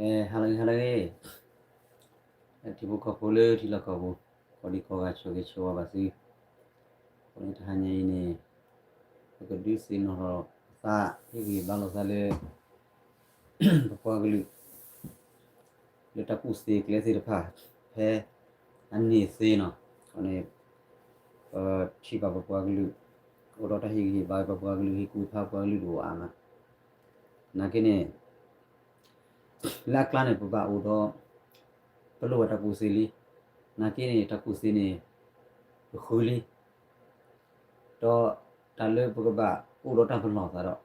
ကဲ ဟါလၢအဂ့ၤ ဟါလၢအဂ့ၤ, ထံဖိကီၢ်ဖိလၢထံလီၢ်ကီၢ်ပူၤ ကိးဒံကိးဂၤ ဆိၣ်ဂ့ၤဆိၣ်ဝါဘၣ်သု, အဃိန့ၣ်တဟါညါအံၤန့ၣ် ပကဒုးသ့ၣ်နီၣ်ထီၣ်သး ဟ့ၣ်ဂံၢ်ဟ့ၣ်ဘါလိာ်သးလၢ ပပှၤကလုာ် လၢတၢ်ကူၣ်သ့ကျဲသ့ၣ်တဖၣ် ဖဲအန့ၣ်သ့နီၤ, အဃိန့ၣ် ပထံၣ်ဘၣ်ပပှၤကလုာ် အိၣ်ဒီးတၢ်ဟ့ၣ်ဂံၢ်ဟ့ၣ်ဘါ ပပှၤကလုာ် ဟ့ၣ်ကူၣ်ဟ့ၣ်ဖးပှၤကလုာ်တအိၣ်အါမး, နာ်က့န့ၣ် လၢအကျါန့ၣ် ပဘၣ်အိၣ်ဒီး ပလိၣ်ဘၣ်တၢ်ကူၣ်သ့လံ, နာ်က့န့ၣ် တၢ်ကူၣ်သ့န့ၣ် ပဃုလံ, ဒီးတၢ်လၢပကဘၣ်အိၣ်ဒီးတၢ်ပလီၢ်သးဒီး ဘၣ်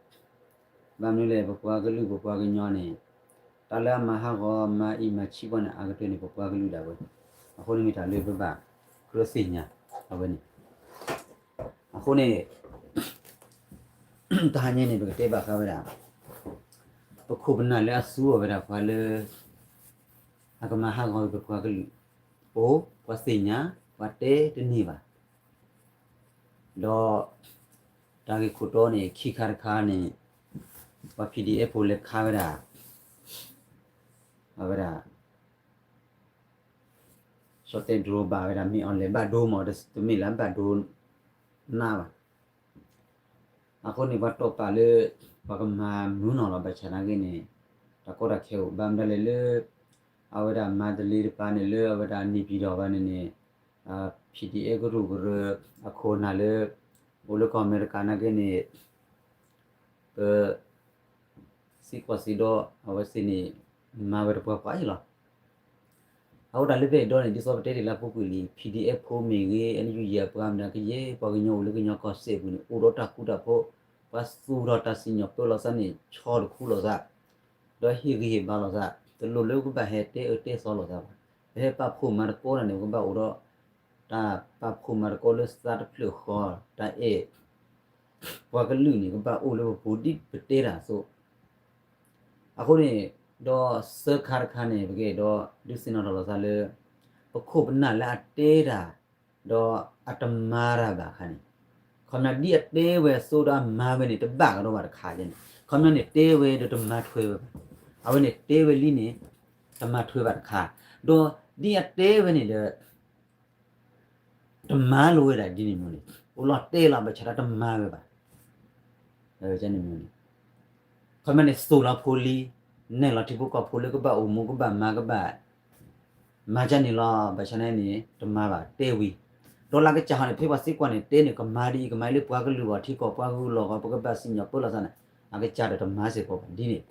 မနုၤလဲၣ် ပပှၤကလုာ်ပပှၤကညီန့ၣ် တၢ်လၢအမၤဟးဂီၤမၤအံၤမၤဆံးပှၤန့ၣ် အါကတၢၢ်န့ၣ် ပပှၤကလုာ်ဒၣ်ဝဲ, အဃိန့ၣ်မ့ၢ်တၢ်လၢပဘၣ်ကြၢးသ့ၣ်ညါအဝဲန့ၣ်, အဃိန့ၣ် တဟါညါန့ၣ် ပကတဲဘၣ်ဃးဝဲဒၣ် ပခိၣ်ပနၢ်လၢအသူအီၤဝဲဒၣ်ပှၤလၢ အကမၤဟးဂီၤပပှၤကလုာ်, အိၣ် ပှၤသ့ၣ်ညါ ပှၤတဲတန့ၢ်ဘၣ်, ဒီး တၢ်ဂ့ၢ်ခိၣ်တီန့ၣ် ခံခါတခါန့ၣ် ပှၤ PDF ဖိလဲၤခးဝဲဒၣ် အဝဲဒၣ် ဆီၣ်တဲၣ်ဒြိဘၣ်ဝဲဒၣ် မ့ၢ်အီၤလဲၤဘၣ်ဒိမး တမ့ၢ်လၢဘၣ်ဒိနးဘၣ်, အဃိန့ၣ် ပှၤတီၢ်ပာ်လၢ ပှၤကမၤမုာ်နီၢ်လီၤ ဘၣ်ဆၣ်နာ်က့န့ၣ် တၢ်ကီတၢ်ခဲအိၣ်ဘၣ်မတၤလဲၣ်လၢ အဝဲဒၣ်မၤတလ့တပၤန့ၣ် လၢအဝဲဒၣ်န့ၣ်ပၠံၣ်တီၣ်ဘၣ်န့ၣ်န့ၣ် PDF ကရူၢ်ကရၢ အခိၣ်အနၢ်လၢ အိၣ်လၢကီၢ်အမဲရကၤနာ်က့န့ၣ် ပ စ့ၢ်ကီးစ့ၢ်ဒီး အဝဲသ့ၣ်န့ၣ် မၤဝဲတပှၤပှၤအံၤလီၤ. အဃိတၢ်လၢဖဲအံၤဒီးန့ၣ် ဒ်သိးပတဲတ့ၢ်လၢအပူၤကွံာ်လံ PDF ဖိမ့ၢ်ဂ့ၤ NUG အပှၤမ့ၢ်ဂ့ၤ ကယဲၢ်ပှၤကညီအိၣ်လၢကညီကီၢ်စဲၣ်ပူၤန့ၣ် အိၣ်ဒီးတၢ်ဃူတၢ်ဖိး, ပှၤသူၣ်ထီၣ်တၢ်စံၣ်ညီၣ်ပၢလီၤသးန့ၣ် ဆီတခူလိာ်သး, ဒီးဟ့ၣ်ဂံၢ်ဟ့ၣ်ဘါလိာ်သး, တလိၣ်လၢပကဘၣ်ဟဲတဲအၢတဲသီလိာ်သးဘၣ်. ပဟဲပာ်ဖှိၣ်မၤသကိးတၢ်န့ၣ် ပကဘၣ်အိၣ်ဒီး တၢ်ပာ်ဖှိၣ်မၤသကိးလၢသးတဖျၢၣ်ဃီ, တၢ်အဲၣ် ပှၤကလုာ်န့ၣ် ကဘၣ်အိၣ်လၢပပူၤဒ်ပတဲတၢ်အသိး, အဃိန့ၣ် ဒီးသၢခါတခါန့ၣ် ပကအဲၣ်ဒိးဒုးသ့ၣ်နီၣ်ထီၣ်လိာ်သးလၢ ပခိၣ်ပနၢ်လၢအတဲတၢ် ဒီးအတမၤတၢ်ဘၣ်အခါန့ၣ်, ခီပညီဒ်အတဲဝဲအသိးဒီးအမၤဝဲန့ၣ် တဘၣ်ကဒီးဘၣ်တခါန့ၣ်, ခီပညီန့ၣ်တဲဝဲဒီးတမၤထွဲဝဲဘၣ်, အဝဲန့ၣ်တဲဝဲလံန့ၣ် တမၤထွဲဘၣ်တခါ, ဒီးဒ်အတဲဝဲန့ၣ်ဒီး တမၤလိာ်ဝဲဒၣ်ဒ်န့ၣ်မ့ၢ်န့ၣ်, အိၣ်လီၤတဲလီၤ ဘၣ်ဆၣ်ဒီးတမၤဝဲဘၣ်, န့ၣ်မ့ၢ်န့ၣ်, ခီပညီန့ၣ်သိၣ်လီၤဖိလံ, နဲၣ်လီၤထံဖိကီၢ်ဖိလၢကဘၣ်အိၣ်မူကဘၣ်မၤကဘၣ် မၤကန့ၣ်လီၤ, ဘၣ်ဆၣ်န့ၣ်န့ၣ် တမၤဘၣ်တဲဝံၤ, ဒီးလၢအကစၢ်ဟီန့ၣ် ဖဲပှၤသံကွၢ်န့ၣ် တဲန့ၣ် ကမၤဒ်အံၤ ကမၤအံၤလၢပှၤကလုာ်ဂီၢ်ထံကီၢ်ပှၤဂုၤလီၢ်ဂီၢ် ပကဘၣ်စံၣ်ညီၣ်ပၢလီၤသးန့ၣ် အကစၢ်ဒီးတမၤစ့ၢ်ကီးဘၣ်ဒ်န့ၣ်,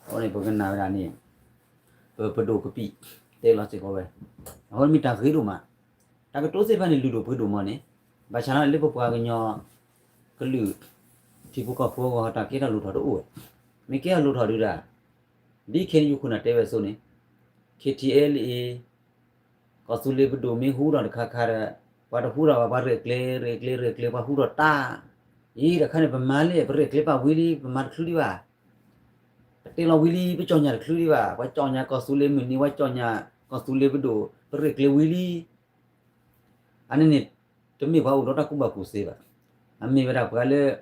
အဃိန့ၣ် ပကနၣ်ဝဲဒၣ်န့ၣ် ပပဒိၣ်ကပံာ်တဲလီၤစ့ၢ်ကီးဝဲ, အဃိန့ၣ်မ့ၢ်တၢ်ဂ့ၤဒိၣ်မး, တၢ်ကတိၤသ့ၣ်တဖၣ်န့ၣ် လုၢ်ဒိၣ်ပှ့ၤဒိၣ်မးန့ၣ်, ဘၣ်ဆၣ်န့ၣ်လၢပပှၤကညီ ကလုာ် ထံဖိကီၢ်ဖိအဂီၢ် တၢ်ကဲထီၣ်လိၣ်ထီၣ်တအိၣ်ဝဲ, မ့ၢ်ကဲထီၣ်လိၣ်ထီၣ်ဒုးဒၣ်, ဒ်ခဲအံၤယခိၣ်နၢ်တဲဝဲအသိးန့ၣ်, KTLA ကီၢ်သူလ့ၤပဒိၣ်မ့ၢ်ဟူထီၣ်တခါခါဒီး ပှၤတဟူထီၣ်ဘၣ် ပှၤရဲၣ်ကျဲၤ ရဲၣ်ကျဲၤ ရဲၣ်ကျဲၤ ပှၤဟူထီၣ်တၢ်, အံၤတခါန့ၣ် ပမၤလံ ပရဲၣ်ကျဲၤပာ်ဝံၤလံ ပမၤတချုးဒံးဘၣ်, ပတဲလီၤဝံၤလံ ပကၠီၣ်ညၣ်တချုးဒံးဘၣ်, ပှၤကၠီၣ်ညၣ်ကီၢ်သူလ့ၤမုၢ်နံၤ ပှၤကၠီၣ်ညၣ်ကီၢ်သူလ့ၤပဒိၣ် ပရဲၣ်ကျဲၤဝံၤလံ အန့ၣ်န့ၣ် တမ့ၢ်ပှၤအိၣ်ဒီးတၢ်ကူၣ်ဘၣ်ကူၣ်သ့ဘၣ်. အမ့ၢ်ဝဲဒၣ်ပှၤလၢ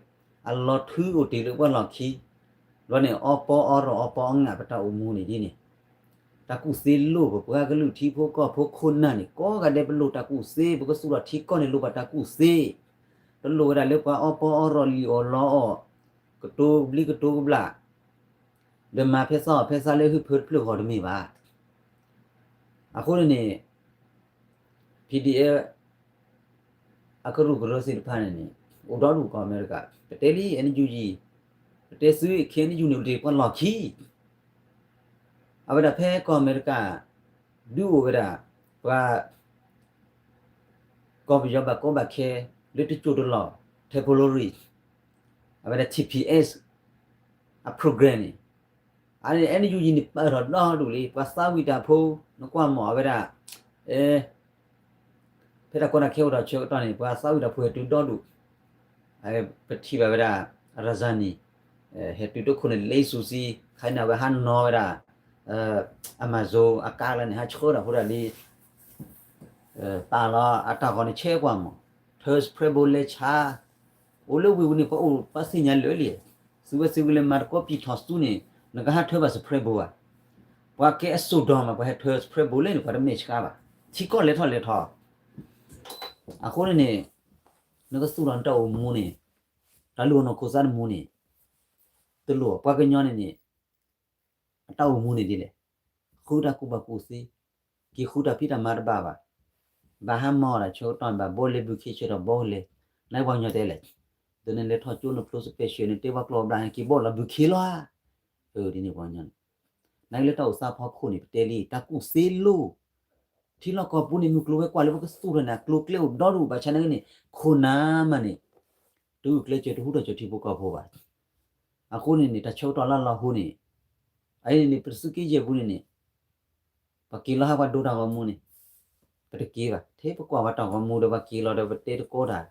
အလီၤထုးအိၣ်တ့ၢ်လၢပှၤလီၢ်ခံ, ဒီးန့ၣ် အီပီအီရီၣ်အီပီအီငၣ်ပတၢ်အိၣ်မူန့ၣ်ဒ်န့ၣ်, တၢ်ကူၣ်သ့လိၣ်ပပှၤကလုာ်ထံဖိကီၢ်ဖိခိၣ်နၢ်န့ၣ် ကိးဂၤဒဲးပလိၣ်တၢ်ကူၣ်သ့, ပကသူၣ်ထီၣ်ထံကီၢ်န့ၣ်လိၣ်ဘၣ်တၢ်ကူၣ်သ့, တလိၣ်ဝဲဒၣ်လၢပှၤအီပီအီရီၣ်လံၣ်အီၣ်လီအီၣ်, ကတိၤဘျံးကတိၤကဘျၣ် ဒီးမၤဖဲသးအီၣ်ဖဲသးလၢဟုဖၢတဖျၢၣ်ဃီတမ့ၢ်ဘၣ်. အဃိန့ၣ်န့ၣ် PDF အကရူၢ်ကရၢသ့ၣ်တဖၣ်န့ၣ်န့ၣ် အိၣ်ဒီဒူၣ်ကီၢ်အမဲရကၤ, ပတဲလံ NUG, ပတဲသု KNU န့ၣ် အိၣ်တ့ၢ်ပှၤလီၢ်ခံ, အဝဲဒၣ်ဖဲကီၢ်အမဲရကၤ ဒုးအိၣ်ဝဲဒၣ် ပှၤ ကီၢ်ပယီၤဘၣ်ကီဘၣ်ခဲ လၢတစိၢ်တလီၢ် temporary အဝဲဒၣ် T P S အ program န့ၣ်, အန့ၣ် NUG န့ၣ်ပာ်ထီၣ်ဒီဒူၣ်လံ, ပှၤသးဝံၣ်တၢ်ဖိ နကွၢ်မး အဝဲဒၣ် ဖဲတၢ်ကီတၢ်ခဲအိၣ်ဒီးဆၢကတီၢ်န့ၣ် ပှၤသးဝံၣ်တၢ်ဖိဟဲတုၤဒီဒူၣ်, ပထံၣ်ဘၣ်ဝဲဒၣ် Razani ဟဲတုၤတခိၣ်န့ၣ် လ့စူၤစံ ခါအံၤန့ၣ် အဝဲဟးနီၤဝဲဒၣ် Amazon အကါလၢန့ၣ် ဟးဆှၢတၢ်ဖိတၢ်လံၤ ပာ်လီၤအတၢ်ဂီၤန့ၣ် ဆဲးကွၢ်မး, ထၢ spray ဘိလဲၤဆါ, အိၣ်လၢဝ့ၢ်ပူၤန့ၣ် ပှၤအိၣ်ပှၤသ့ၣ်ညါလၢာ်လံ, သုဝဲသုဝဲလၢမၤသကိးပံာ်ထီၣ်သူန့ၣ် နကဟးထၢဘၣ် spray ဘိဧါ, ပှၤကဲအစိၣ်ဒီးမး ပှၤဟဲထၢဖျၢၣ်ဘိလဲၣ်န့ၣ် ပှၤတမဲာ်ဆှးဘၣ်, ထံကီၢ်လဲၤထီၣ်လဲၤထီၣ်. အဃိန့ၣ်န့ၣ် နကသူၣ်လီၤနတၢ်အိၣ်မူန့ၣ်, တၢ်လူၢ်အနီၢ်ခိသးတမူန့ၣ်, တလိၣ် ပှၤကညီန့ၣ်န့ၣ် အတၢ်အိၣ်မူန့ၣ်ဒ်လဲၣ်, ဃုတၢ်ကူၣ်ဘၣ်ကူၣ်သ့, က့ၤဃုတၢ်ဖံးတၢ်မၤတဘၣ်ဘၣ်, ဘၣ်ဟးမၤအီၣ်တၢ်ဆၢကတီၢ် ဘၣ်ဘီလဲၤဘုခ့ဆၢထီၣ်ဘီလဲၤ, နပှၤကညီတဲလဲၣ်, ဒီးနလဲၤထီၣ်ကၠိနဖျိ special န့ၣ် တဲပှၤကျီၢ်ဘျါ ဟဲက့ၤဘီၣ်လီၤဘုခ့လီၤဧါ. ဒ်န့ၣ်ပှၤကညီန့ၣ် နကလၢတၢ်အိၣ်သးဖီခိၣ်န့ၣ် ပတဲလံ တၢ်ကူၣ်သ့လိၣ်, ထံလီၢ်ကီၢ်ပူၤန့ၣ် မုၢ်ကျိၤဝဲၤကွာ်လၢပကသူၣ်ထီၣ်န့ၣ် အကျိၤကျဲအိၣ်ဒီဒူၣ် ဘၣ်ဆၣ်နာ်က့န့ၣ် ခိၣ်နၢ်မးန့ၣ် တဂုာ်ကျဲးစၢးတဟူထီၣ်ကၠီၤထံဖိကီၢ်ဖိဘၣ်. အဃိန့ၣ်န့ၣ် တၢ်ဆၢကတီၢ်လၢလီၤဟိန့ၣ်, အအံၤန့ၣ်န့ၣ် ပတစုက့ယဲၢ်ပူၤန့ၣ်န့ၣ် ပက့ၤလီၤဟးပှၤဒိတၢ်ဂီၤမူန့ၣ် ပတက့ၤဘၣ်, ထဲပကွၢ်ပှၤတၢ်ဂီၤမူဒီးပှၤက့ၤလီၤဒီးပတဲတကိးတၢ်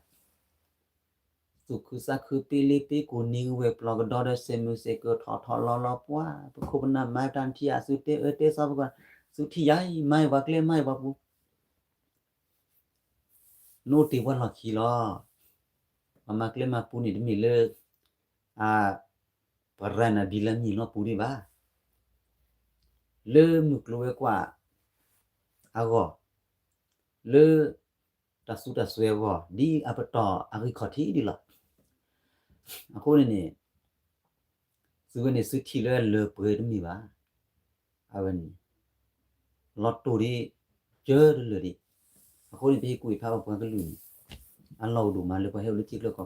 သူၣ်ခုသးခု ပ့လ့ပ့ကိၢ် နံၤကဝဲၢ်ပျီကဒီဒီး စဲးမုၢ်စဲးကၢၤ ထီၣ်ထီၣ်လီၤလီၤပှၤ, ပခိၣ်ပနၢ်မၤတၢ်ထံၣ်အသုတဲအၢတဲသီပှၤ, သုထံၣ်ယၤအံၤ မၤအံၤပှၤကျဲ မၤအံၤပှၤပူၤ, နအိၣ်တ့ၢ်ပှၤလီၢ်ခံလီၤ. ပှၤမၤကျဲမၤပူၤန့ၣ် တမ့ၢ်လၢ အ ပရၤနၤဘံလၢမံၤလီၤပူၤဒံးဘၣ်, လၢမုၢ်ကျိၤဝဲၤကွာ်အဂီၢ်, လၢ တၢ်သူတၢ်စွဲအဂီၢ် ဒ်အပတီၢ်အဂံၢ်ခီၣ်ထံးဒ်လီၤ. အဃိန့ၣ်န့ၣ် သုဝဲန့ၣ်သုထံၣ်လၢအလၢပှဲၤတမ့ၢ်ဘၣ်. အဝဲန့ၣ် လီၤတိၢ်ဒ် ကၢတလၢာ်ဒံး. အဃိန့ၣ် ပဟ့ၣ်ကူၣ်ဟ့ၣ်ဖးပပှၤကလုာ်န့ၣ် အလီၢ်အိၣ်ဒိၣ်မးလၢပှၤဟဲအိၣ်လၢထံချၢကီၢ်ချၢန့ၣ် ပက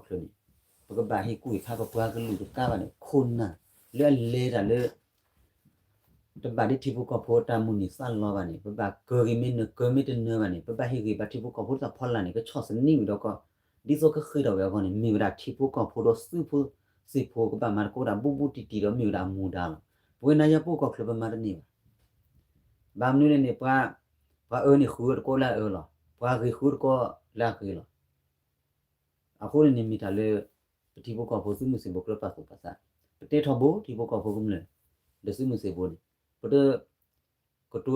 ဘၣ်ဟ့ၣ်ကူၣ်ဟ့ၣ်ဖးပပှၤကလုာ်တကးဘၣ်န့ၣ် ခိၣ်နၢ်လၢအလဲၤတၢ်လၢ တဘၣ်ဒ်ထံဖိကီၢ်ဖိတၢ်မုၢ်နံၤသးလီဘၣ်န့ၣ် ပဘၣ်ကၢဂ့ၤမ့ၢ်နၢၤ ကၢမ့ၢ်တနၢၤဘၣ်န့ၣ် ပဘၣ်ဟ့ၣ်ဂ့ၤဘၣ်ထံဖိကီၢ်ဖိတၢ်ဖီလာ်န့ၣ် ကဆီၣ်သနံးဝံၤဒီးကီၢ် ဒ်သိးကဃ့ၢ်ထီၣ်ဝဲအဂီၢ်န့ၣ် မ့ၢ်ဝဲဒၣ်ထံဖိကီၢ်ဖိဒီးသုးဖိသ့ၣ်ဖိကဘၣ်မၤသကိးတၢ်ဘူးဘူးတံၢ်တံၢ်ဒီးမ့ၢ်ဝဲဒၣ်အမူဒါလီၤ. ပဝဲနၤယၤပအိၣ်ကီၢ်ချၢပမၤတန့ၢ်ဘၣ်. ဘၣ်မနုၤလဲၣ်န့ၣ် ပှၤ ပှၤအၢန့ၣ်ဃုတကိးလၢအအၢလီၤ. ပှၤဂ့ၤဃုတကိးလၢအဂ့ၤလီၤ. အဃိန့ၣ်န့ၣ်မ့ၢ်တၢ်လၢ ပထံဖိကီၢ်ဖိသုးမုၢ်သံၣ်ဘိကြၢးပာ်သူၣ်ပာ်သး, ပတဲထီဘိထံဖိကီၢ်ဖိကမျၢၢ် ဒီးသုးမုၢ်သံၣ်ဘိန့ၣ် ပတ ကတိၤကတီၤ ကတိၤသီၣ်သုးဘၣ်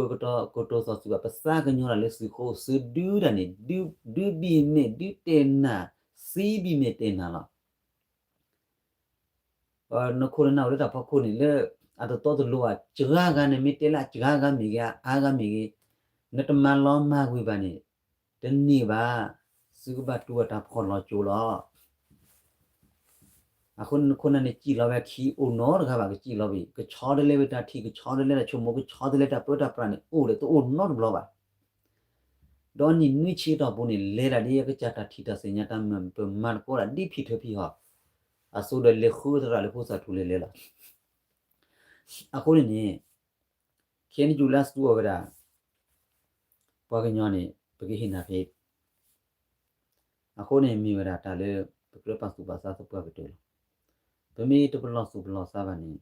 ပသးကညီၤတၢ်လၢသုးခိၣ် သုးဒုတၢ်န့ၣ် ဒုဘံၣ်မ့ၢ်ဒုတဲာ်နၢ် သံဘံၣ်မ့ၢ်တဲာ်နၢ်လီၤ. နခိၣ်နနၢ်အိၣ်လၢတၢ်ဖီခိၣ်န့ၣ်လၢ အတတီတလိၤဘၣ် စှၤဂၤန့ၣ် မ့ၢ်တဲလၢအစှၤဂၤမ့ၢ်ဂ့ၤ အါဂၤမ့ၢ်ဂ့ၤ နတမၤလီၤမၢ်ကွံာ်ဘၣ်န့ၣ် တန့ၢ်ဘၣ် သုကဘၣ်တူၢ်ဘၣ်တၢ်ဖှီၣ်လီၤကၠိလီၤ. အဃိနခိၣ်နၢ်န့ၣ် စံၣ်လီၤဝဲအခံ အိၣ်နီတဂၤဘၣ် ကစံၣ်လီၤဘၣ် ကဆီတလဲဝဲတၢ်ထံၣ် ကဆီတလဲတၢ်ဆိကမိၣ် ကဆီတလဲတၢ်ပၢတၢ်ပြးန့ၣ် အိၣ်ဒီးတအိၣ်နီတဘျီဘၣ်. ဒီးနံၣ်နွံဆံတီၢ်ပူၤန့ၣ် လဲၤဒၣ်ဒ်အကစၢ်တၢ်ထံၣ်တၢ်သ့ၣ်ညါတၢ်မၤပမၤသကိးဒၣ်ဒ်ဖံးထၢဖံးဟီၣ် အသိးဒီးလဲၤဃုသရၣ်လၢဖိသၣ်ထူလဲၤလဲၤလီၤ. အဃိန့ၣ်န့ၣ် ခဲအံၤနယူၤလၢအသူအီၤဝဲဒၣ် ပှၤကညီန့ၣ် ပကဟ့ၣ်နၤဖဲ အဃိန့ၣ်မ့ၢ်ဝဲဒၣ်တၢ်လၢ ပကြၢးပာ်သူၣ်ပာ်သးသပှၢ်ကတၢၢ်လီၤ. ပမ့ၢ်တပလီၢ်သူၣ်ပလီၢ်သးဘၣ်န့ၣ်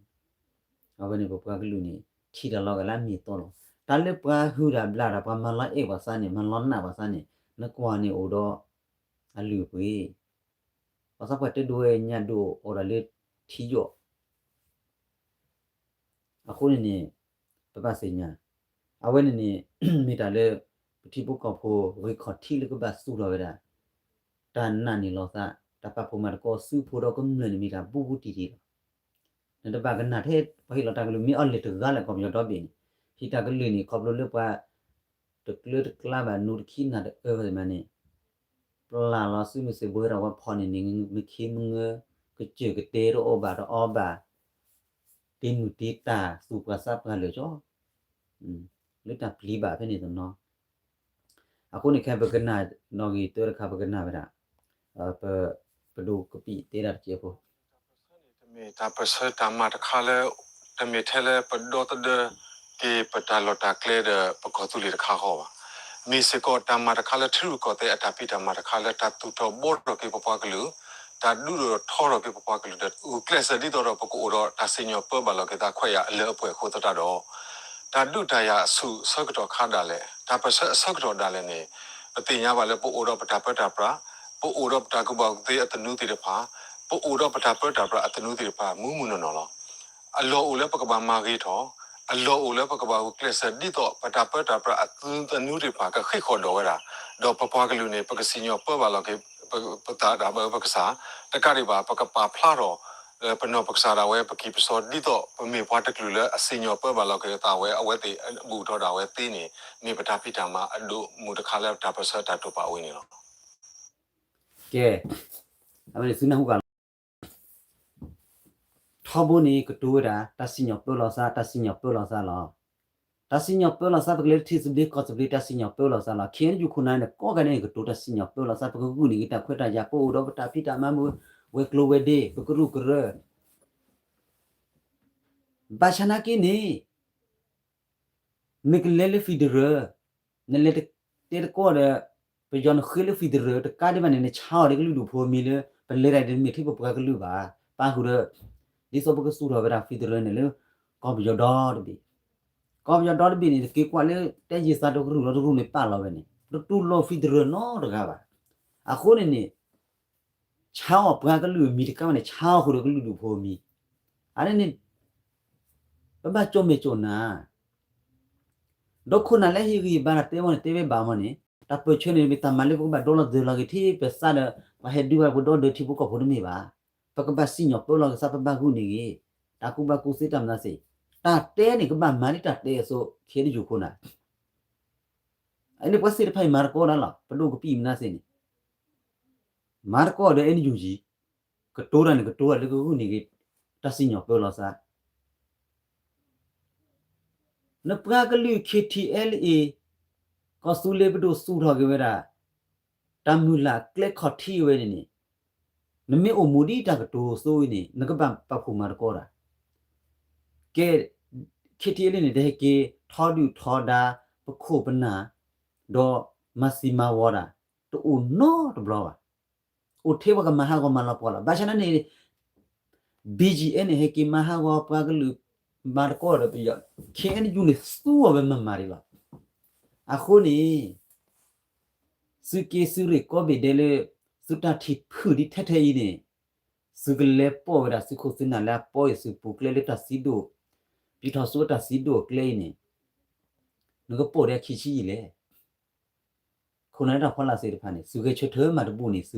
အဝဲန့ၣ်ပပှၤကလုာ်န့ၣ် ထံၣ်တၢ်လီၤဂာ်လၢအမ့ၢ်အတီလီၤ. တၢ်လၢပှၤဟုၣ်တၢ်ဘျၣ်တၢ် ပှၤမၤလီၤအဲၣ်ပှၤသးန့ၣ် မၤလီၤနးပှၤသးန့ၣ် နကွၢ်န့ၣ်အိၣ်ဒီး အလုၢ်အပှ့ၤ ပှၤသးပှၢ်တဲဒိဝဲညၣ်ဒိအိၣ်ဒၣ်လၢထံယိာ် အဃိန့ၣ်န့ၣ် ပဘၣ်သ့ၣ်ညါ အဝဲန့ၣ်န့ၣ် မ့ၢ်တၢ်လၢ ပထံဖိကီၢ်ဖိဂ့ၢ်ခီၣ်ထံးလၢကဘၣ်သူၣ်ထီၣ်ဝဲဒၣ် တၢ်နာ်န့ၢ်လီၤသး တၢ်ပာ်ဖှိၣ်မၤသကိးသုးဖိဒီးကမျၢၢ်န့ၣ်မ့ၢ်တၢ်ဘူးဘူးတံၢ်တံၢ်လီၤ. နတဘၣ်ကနၣ်ထဲပှၤဟ့ၣ်လီၤတၢ်ကလုၢ်မ့ၢ်အီၤလဲၤတဂၤလၢကီၢ်ပယီၤဒီဘ့ၣ်န့ၣ် ဟ့ၣ်တၢ်ကလုၢ်န့ၣ် ခီဖျိလၢပှၤ တကျၢတကျါဘၣ် နူတခံနၢ်တအၢဘၣ်သ့ၣ်မးန့ၣ် ပျၢ်လီၤစုမုၢ်သံၣ်ဘိဒီးဝဲဖီၣ်န့ၣ်န့ၣ် မ့ၢ်ခ့မ့ၢ်ငၢ ကစၢၢ်ကတဲတအိၣ်ဘၣ်တအီဘၣ် တ့မုၢ်တ့တၢ်သူၣ်ပှၤသးပှၢ်လၢာ်ကၠီ လၢတၢ်ပျံၤဘၣ်ဖဲန့ၣ်တနီၤ အဃိန့ၣ်ခဲပကနၣ်နီၣ်ဂံၢ်တၢတခါပကနၣ်ဝဲဒၣ် ပဒိၣ်ကပံာ်တဲဒၣ်တကဲးဖိ တမ့ၢ်တၢ်ပၢၢ်ဆၢတၢ်မၤတခါလၢ တမ့ၢ်ထဲလၢပဒီသဒၢက့ၤပတၢ်လီၢ်တၢ်ကျဲဒီးပကီၢ်သူလ့ၤတခါဃီဘၣ်. မ့ၢ်စ့ၢ်ကီးတၢ်မၤတခါလၢထံရူၢ်ကီၢ်သဲးအတၢ်ဖံးတၢ်မၤတခါလၢတၢ်သူၣ်ထီၣ်ဘှီထီၣ်က့ၤပပှၤကလုာ်, တၢ်ဒုးဒိၣ်ထီထီၣ်က့ၤပပှၤကလုာ်ဒီး ဂုာ်ကျဲးစၢးဒ်သိးဒီးပကအိၣ်ဒီးတၢ်စံၣ်ညီၣ်ပၢဘၣ်လီၤက့ၤသးခွဲးယာ်အလၢအပှဲၤအဃိသတးဒီး တၢ်ဒုးတၢ်ယၤအဆူၣ်အဆၢကတီၢ်ခါဒၣ်လဲာ်, တၢ်ပၢၢ်ဆၢအဆၢကတီၢ်ဒၣ်လဲာ်န့ၣ် ပသ့ၣ်ညါဘၣ်လၢပအိၣ်ဒီးပတၢ်ပၢတၢ်ပြး, ပအိၣ်ဒီးပတၢ်ကူၣ်ဘၣ်ကူၣ်သ့အသနူသ့ၣ်တဖၣ်, ပအိၣ်ဒီးပတၢ်ပၢတၢ်ပြးအသနူသ့ၣ်တဖၣ် မုၢ်မုၢ်နီၢ်နီၢ်လီၤ. အလီၢ်အိၣ်လၢပကဘၣ်မၤဂ့ၤထီၣ်, အလီၢ်အိၣ်လၢပကဘၣ်ဂုာ်ကျဲးစၢးဒ်သိးပတၢ်ပၢတၢ်ပြးအသနူသ့ၣ်တဖၣ်ကဃ့ၢ်ဃီၣ်ဒီးဝဲဒၣ်, ဒီးပပှၤကလုာ်န့ၣ် ပကစံၣ်ညီၣ်ပၢဘၣ်လီၤက့ၤ ပသးဒၣ်ဘၣ်ပကစၢ်, တကးဒံးဘၣ် ပကပာ်ဖျါထီၣ် ပနီၢ်ပကစၢ်ဒၣ်ဝဲ ပကံၢ်ပစီဒ်သိး ပမ့ၢ်ပှၤတကလုာ်လၢအစံၣ်ညီၣ်ပၢဘၣ်လီၤက့ၤအသးဝဲ အဝဲသ့ၣ်အဘူၣ်ထီၣ်ဒၣ်ဝဲသ့န့ၣ် မ့ၢ်ပတၢ်ဖံးတၢ်မၤအဒိၣ်မုၢ်တခါလၢပတၢ်ပၢၢ်ဆၢတၢ်တိာ်ပာ်ဝဲန့ၣ်လီၤ. ကဲ, အဝဲန့ၣ်သုနၢ်ဟူဘၣ်လီၤ. ထီဘိန့ၣ် ကတိၤဝဲဒၣ် တၢ်စံၣ်ညီၣ်ပၢလီၤသး တၢ်စံၣ်ညီၣ်ပၢလီၤသးလီၤ. တၢ်စံၣ်ညီၣ်ပၢလီၤသး ပကလဲၤလၢထံသဘျ့ကီၢ်သဘျ့ တၢ်စံၣ်ညီၣ်ပၢလီၤသးလီၤ. ခဲအံၤ ယခိၣ်နၢ်န့ၣ် ကိးဂၤဒဲးန့ၣ် ကတိၤတၢ်စံၣ်ညီၣ်ပၢလီၤသး ပကဂုာ်န့ၢ်က့ၤတၢ်ခွဲးတၢ်ယာ် ပအိၣ်ဒီးပတၢ်ဖံးတၢ်မၤမုၢ် ဝဲၤကျိၤဝဲၤဒ့ ပကရူၢ်ကရၢ ဘၣ်ဆၣ်နာ်က့န့ၣ် နကလဲၤလၢ federal နလဲၤတဲတကိးဒီး ပယီၤနဃ့လၢ federal တကးဒံးဘၣ်န့ၣ် နဆါအီၤဒီးကလုာ်ဒူၣ်ဖိအမံၤလၢ ပလဲၤတၢ်ဒ်န့ၣ်မ့ၢ်ထဲပပှၤကလုာ်ဘၣ်. ပၣ်ဃုာ်ဒီး ဒ်သိးပကသူၣ်ထီၣ်ဝဲဒၣ် federal န့ၣ်လၢ ကီၢ်ပယီၤဒီတဘ့ၣ်, ကီၢ်ပယီၤဒီတဘ့ၣ်န့ၣ် တက့ၤကွၢ်လၢတဲယံာ်သးတရူၢ်လီၤတရူၢ်န့ၣ်ပာ်လီၤဝဲန့ၣ် တတူၢ်လိာ် federal နီတဂၤဘၣ်. အဃိန့ၣ်န့ၣ် ဆါအီၤပှၤကလုာ်အမံၤတကးဘၣ်န့ၣ် ဆါအီၤဃုာ်ဒီးကလုာ်ဒူၣ်ဖိအမံၤ, အန့ၣ်န့ၣ် ပဘၣ်ကၠီၣ်မဲာ်ကၠီၣ်နါ ဒီးခိၣ်နၢ်လၢဟ့ၣ်ဂံၢ်ဘါတၢ်တဲဝဲန့ၣ် တဲဝဲဘၣ်မ့ၢ်န့ၣ် တၢ်ပၢၢ်ဆၢန့ၣ် မ့ၢ်တၢ်မၤလၢပကဘၣ်ဒီလီၤဒၢးလီၤက့ၤထံပသးဒီး ပှၤဟဲဒုးဝဲပဒီဒၢးထံဖိကီၢ်ဖိတမ့ၢ်ဘၣ်. ပကဘၣ်စံၣ်ညီၣ်ပၢလီၤက့ၤသး ပဘၣ်ဂုာ်န့ၢ်ဂ့ၤ တၢ်ကူၣ်ဘၣ်ကူၣ်သ့တၢ်မၤစ့ၢ်, တၢ်တဲန့ၣ် ကဘၣ်မၤဒ်တၢ်တဲအသိး ခဲအံၤယခိၣ်နၢ် အန့ၣ်ပှၤသ့ၣ်တဖၣ်အံၤမၤသကိးတၢ်လီၤ. ပဒိၣ်ကပံာ်မနုၤသ့ၣ်န့ၣ် မၤသကိးဒီး NUG ကတိၤတၢ်န့ၣ် ကတိၤတၢ်လၢကဂုာ်န့ၢ်က့ၤ တၢ်စံၣ်ညီၣ်ပၢလီၤသး နပှၤကလုာ် KTLA ကီၢ်သူလ့ၤပဒိၣ်သူၣ်ထီၣ်က့ၤဝဲဒၣ် တၢ်မုၢ်လၢ်ကျဲခီၣ်ထံးဝဲန့ၣ်န့ၣ် နမ့ၢ်အိၣ်မူဒ်တၢ်ကတိၤအသိးအံၤန့ၣ် နကဘၣ်ပာ်ဖှိၣ်မၤသကိးတၢ်. ကဲ KTLA န့ၣ် တဟဲက့ၤထီဒုၣ်ထီဒါ ပခိၣ်ပနၢ် ဒီးမၤသံမၤဝီတၢ် တအိၣ်နီတဘျီဘၣ်. အိၣ်ထဲပှၤကမၤဟးဂီၤမၤလီၤပှီၢ်လီၤ. ဘၣ်ဆၣ်နာ်န့ၣ် BGF န့ၣ် ဟဲက့ၤမၤဟးဂီၤပှၤကလုာ် မၤသကိးဒီးပယီၤ KNU န့ၣ် သူအီၤဝဲမၤမၤဒံးလီၤ. အဃိန့ၣ် သုးက့သုးရ့ၣ်ကိးဘ့ၣ်ဒဲးလၢ သုတၢ်ထံၣ်ဖုၣ်ဒ်ထဲထဲအံၤန့ၣ် သုကလဲၤပိာ်ဝဲဒၣ်သုခိၣ်သုနၢ်လၢအပီအံၤသုပူၤကျဲလၢတၢ်သံဒိၣ် ပံၤထီၣ်စိအတၢ်သံဒိၣ်အကျဲအံၤန့ၣ် နကပိာ်ဒီးအခံဆံယံာ်လဲၣ်. ခိၣ်နၢ်လၢတၢ်ဖီလာ်သ့ၣ်တဖၣ်န့ၣ် သုဂဲၤဆၢထၢၣ်မၤတဘူၣ်န့ၣ် သု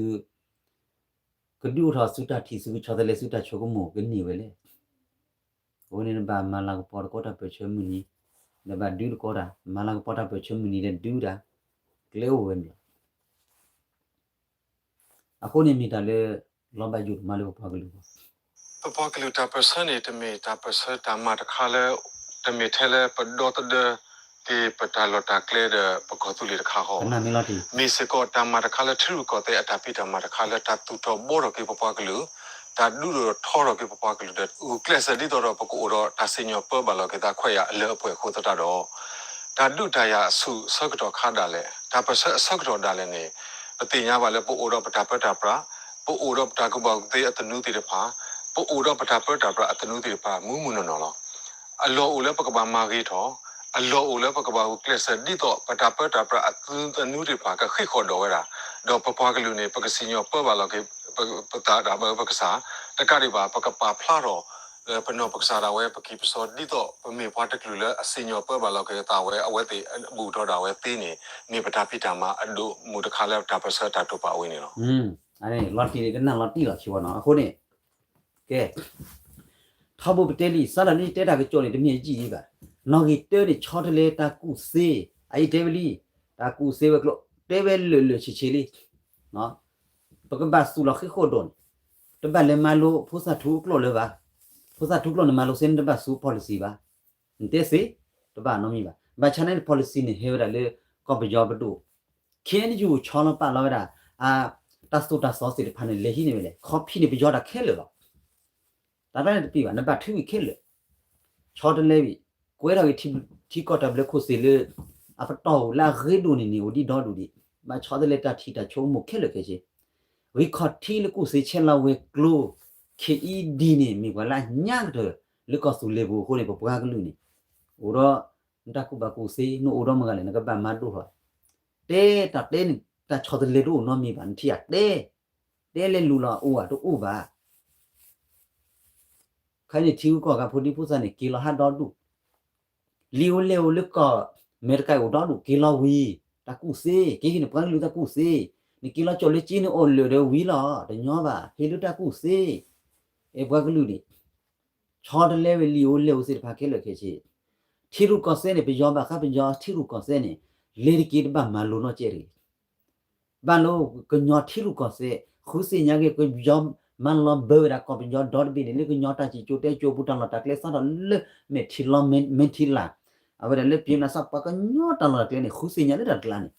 ကဒုးအိၣ်ထီၣ်သုတၢ်ထံၣ် သုကဆီတလဲသုတၢ်ဆိကမိၣ်ကန့ၢ်ဝဲလဲၣ်. အဃိန့ၣ် နဘၣ်မၤလၤကပီၤသကိးတၢ်ပၢၢ်ဆၢမုၢ်နံၤ, နဘၣ်ဒုးသကိးတၢ်, မၤလၤကပီၤတၢ်ပၢၢ်ဆၢမုၢ်နံၤဒီးဒုးတၢ်, ကျဲအိၣ်ဝဲန့ၣ်လီၤ. အဃိန့ၣ်မ့ၢ်တၢ်လၢ လီၤဘၣ်ယိၣ်မးလၢပပှၤကလုာ်အဂီၢ် ပပှၤကလုာ်တၢ်ပၢၢ်ဆၢန့ၣ် တမ့ၢ်တၢ်ပၢၢ်ဆၢတၢ်မၤတခါလၢ တမ့ၢ်ထဲလၢပဒီသဒၢက့ၤပတၢ်လီၢ်တၢ်ကျဲဒီးပကီၢ်သူလ့ၤတခါဃီ, မ့ၢ်စ့ၢ်ကီးတၢ်မၤတခါလၢထံရူၢ်ကီၢ်သဲးအတၢ်ဖံးတၢ်မၤတခါလၢတၢ်သူၣ်ထီၣ်ဘှီထီၣ်က့ၤပပှၤကလုာ်, တၢ်ဒုးဒိၣ်ထီထီၣ်က့ၤပပှၤကလုာ်ဒီး ဂုာ်ကျဲးစၢးဒ်သိးဒီးပကအိၣ်ဒီးတၢ်စံၣ်ညီၣ်ပၢဘၣ်လီၤက့ၤသးခွဲးယာ်အလၢအပှဲၤအဃိသတးဒီး တၢ်ဒုးတၢ်ယၤအဆူၣ်အဆၢကတီၢ်ခါဒၣ်လဲာ်, တၢ်ပၢၢ်ဆၢအဆၢကတီၢ်ဒၣ်လဲာ်န့ၣ် ပသ့ၣ်ညါဘၣ်လၢပအိၣ်ဒီးပတၢ်ပၢတၢ်ပြး, ပအိၣ်ဒီးပတၢ်ကူၣ်ဘၣ်ကူၣ်သ့အသနူသ့ၣ်တဖၣ်, ပအိၣ်ဒီးပတၢ်ပၢတၢ်ပြးအသနူသ့ၣ်တဖၣ် မုၢ်မုၢ်နီၢ်နီၢ်လီၤ. အလီၢ်အိၣ်လၢပကဘၣ်မၤဂ့ၤထီၣ်, အလီၢ်အိၣ်လၢပကဘၣ်ဂုာ်ကျဲးစၢးဒ်သိး ပတၢ်ပၢတၢ်ပြးအသနူသ့ၣ်တဖၣ်ကဃ့ၢ်ဃီၣ်ဒီးဝဲဒၣ်, ဒီးပပှၤကလုာ်န့ၣ် ပကစံၣ်ညီၣ်ပၢဘၣ်လီၤက့ၤ ပသးဒၣ်ပကစၢ်, တကးဒံးဘၣ် ပကပာ်ဖျါထီၣ် ပနီၢ်ပကစၢ်ဒၣ်ဝဲ ပကံၢ်ပစီဒ်သိး ပမ့ၢ်ပှၤတကလုာ်လၢအစံၣ်ညီၣ်ပၢဘၣ်လီၤက့ၤအသးဝဲ အဝဲသ့ၣ်အဘူၣ်ထီၣ်ဒၣ်ဝဲသ့န့ၣ် မ့ၢ်ပတၢ်ဖံးတၢ်မၤအဒိၣ်မုၢ်တခါလၢတၢ်ပၢၢ်ဆၢတၢ်တိာ်ပာ်ဝဲန့ၣ်လီၤ. လီၤတံၢ်န့ၣ် ကနၣ်လီၤတံၢ်လီၤဆံးဝဲနီၤ. အဃိန့ၣ် ကဲ ထီဘိပတဲလံ စးထီၣ်လၢယတဲတၢ်ကစီၣ်န့ၣ် တမ့ၢ်အယံာ်ဘၣ်. နီၣ်ဂံၢ်တၢန့ၣ် ဆီတလဲတၢ်ကူၣ်သ့, အအံၤတဲဝဲလံ, တၢ်ကူၣ်သ့ဝဲကျိ တဲဝဲလၢာ်လၢာ်ဆံးဆံးလံ. ပကဘၣ်သူၣ်လီၤဃ့ၢ်ဃီၣ်ဒိၣ်န့ၣ် တဘၣ်လဲၤမၤလိဖိသၣ်ထူအကျိာ်လၢၤဘၣ်. ဖိသၣ်ထူကျိာ်န့ၣ် မၤလိစ့န့ၣ် တဘၣ်သူ policy ဘၣ်. နတဲသ့, တဘၣ်နီတမံၤဘၣ်. ဘၣ်ဆၣ်န့ၣ် policy န့ၣ် ဟဲဝဲဒၣ်လၢ ကီၢ်ပယီၤပဒိၣ် KNU ဆီလီၤပာ်လီၤဝဲဒၣ် အ တၢ်သိၣ်တၢ်သီသ့ၣ်တဖၣ်န့ၣ် လဲၤဟံးန့ၢ်ဝဲလဲၣ်. ခီဖံးန့ၢ်ပယီၤတၢ်ခဲလၢာ်လီၤ. တၢ်တဖၣ်န့ၣ်တပံၤဘၣ်, နဘၣ်ထုက့ၤခဲလၢာ်. ဆီတလဲဝံၤ ကွဲထီၣ်က့ၤထံကီၢ်တၢ်ဘျၢခိၣ်သ့ၣ်လၢ အပတီၢ်အိၣ်လၢအဂ့ၤဒိၣ်န့ၣ်န့ၣ် အိၣ်ဒံးဒီဒူၣ်ဒံး, ဘၣ်ဆီတလဲတၢ်ထံၣ်တၢ်ဆိကမိၣ်ခဲလၢာ်ခဲဆ့. ဂံၢ်ခီၣ်ထံးလၢကူၣ်သ့ဆဲးလီၤဝဲၤကျိၤ KED န့ၣ် မ့ၢ်ပှၤလၢအညါကတၢၢ်လၢကီၢ်သူလ့ၤပူၤအဃိန့ၣ် ပပှၤကလုာ်န့ၣ် အိၣ်ဒီး နတၢ်ကူၣ်ဘၣ်ကူၣ်သ့ နအိၣ်ဒီးမတၤလဲၣ် နကဘၣ်မၤဒိၣ်ထီၣ်. တဲတၢ်တဲန့ၣ် တၢ်ဆီတလဲတအိၣ်နီတမံၤဘၣ်, နထံၣ်ဧါ, တဲ, တဲလဲၤလူၤလီၤအိၣ်ဧါ, တအိၣ်ဘၣ်. ခဲအံၤန့ၣ် ထံဂုၤကီၢ်ဂၤဖိဒံဖိသၣ်န့ၣ် က့ၤလီၤဟးဒီဒူၣ်, လံာ်အိၣ်လဲၢ်အိၣ်လၢကီၢ်အမဲရကၤအိၣ်ဒီဒူၣ် က့ၤလီၤဝံၤ, တၢ်ကူၣ်သ့, က့ၤဟံးန့ၢ်ပှၤကလုာ်တၢ်ကူၣ်သ့, နက့ၤလီၤကၠီၣ်လၢက့န့ၣ်အိၣ်လၢာ်ဒီးဝံၤလီၤ, တညီဘၣ်, ဟ့ၣ်လၢတၢ်ကူၣ်သ့. အဲ ပှၤကလုာ်န့ၣ် ဆီတလဲဝဲလံာ်အိၣ်လဲၢ်အိၣ်သ့ၣ်တဖၣ်ခဲလၢာ်ခဲဆ့, ထံရူၢ်ကီၢ်သဲးန့ၣ် ပယီၤဘၣ်ဃးပယီၤထံရူၢ်ကီၢ်သဲးန့ၣ် လဲၤတက့ၢ်တဘၣ်မၤလိနီတစဲးတဂ့ၤ. ဘၣ်လၢကညီထံရူၢ်ကီၢ်သဲး ဃုသ့ၣ်ညါက့ၤ ကယီမၤလီၤဘၢဝဲဒၣ်ကီၢ်ပယီၤဒီတဘ့ၣ်န့ၣ် လၢကညီတၢ်စံၣ်ကၠိတဲကၠိပူၤ တၢ်လီၢ်တၢ်ကျဲ စးထီၣ်လၢမဲာ်ထံလီၤမဲာ်ထံလာ် အဝဲဒၣ်လၢပျ့ၤနၤစး ပှၤကညီတၢ်လီၢ်တၢ်ကျဲန့ၣ် ဃုသ့ၣ်ညါလၢတၢ်တကျါန့ၣ်,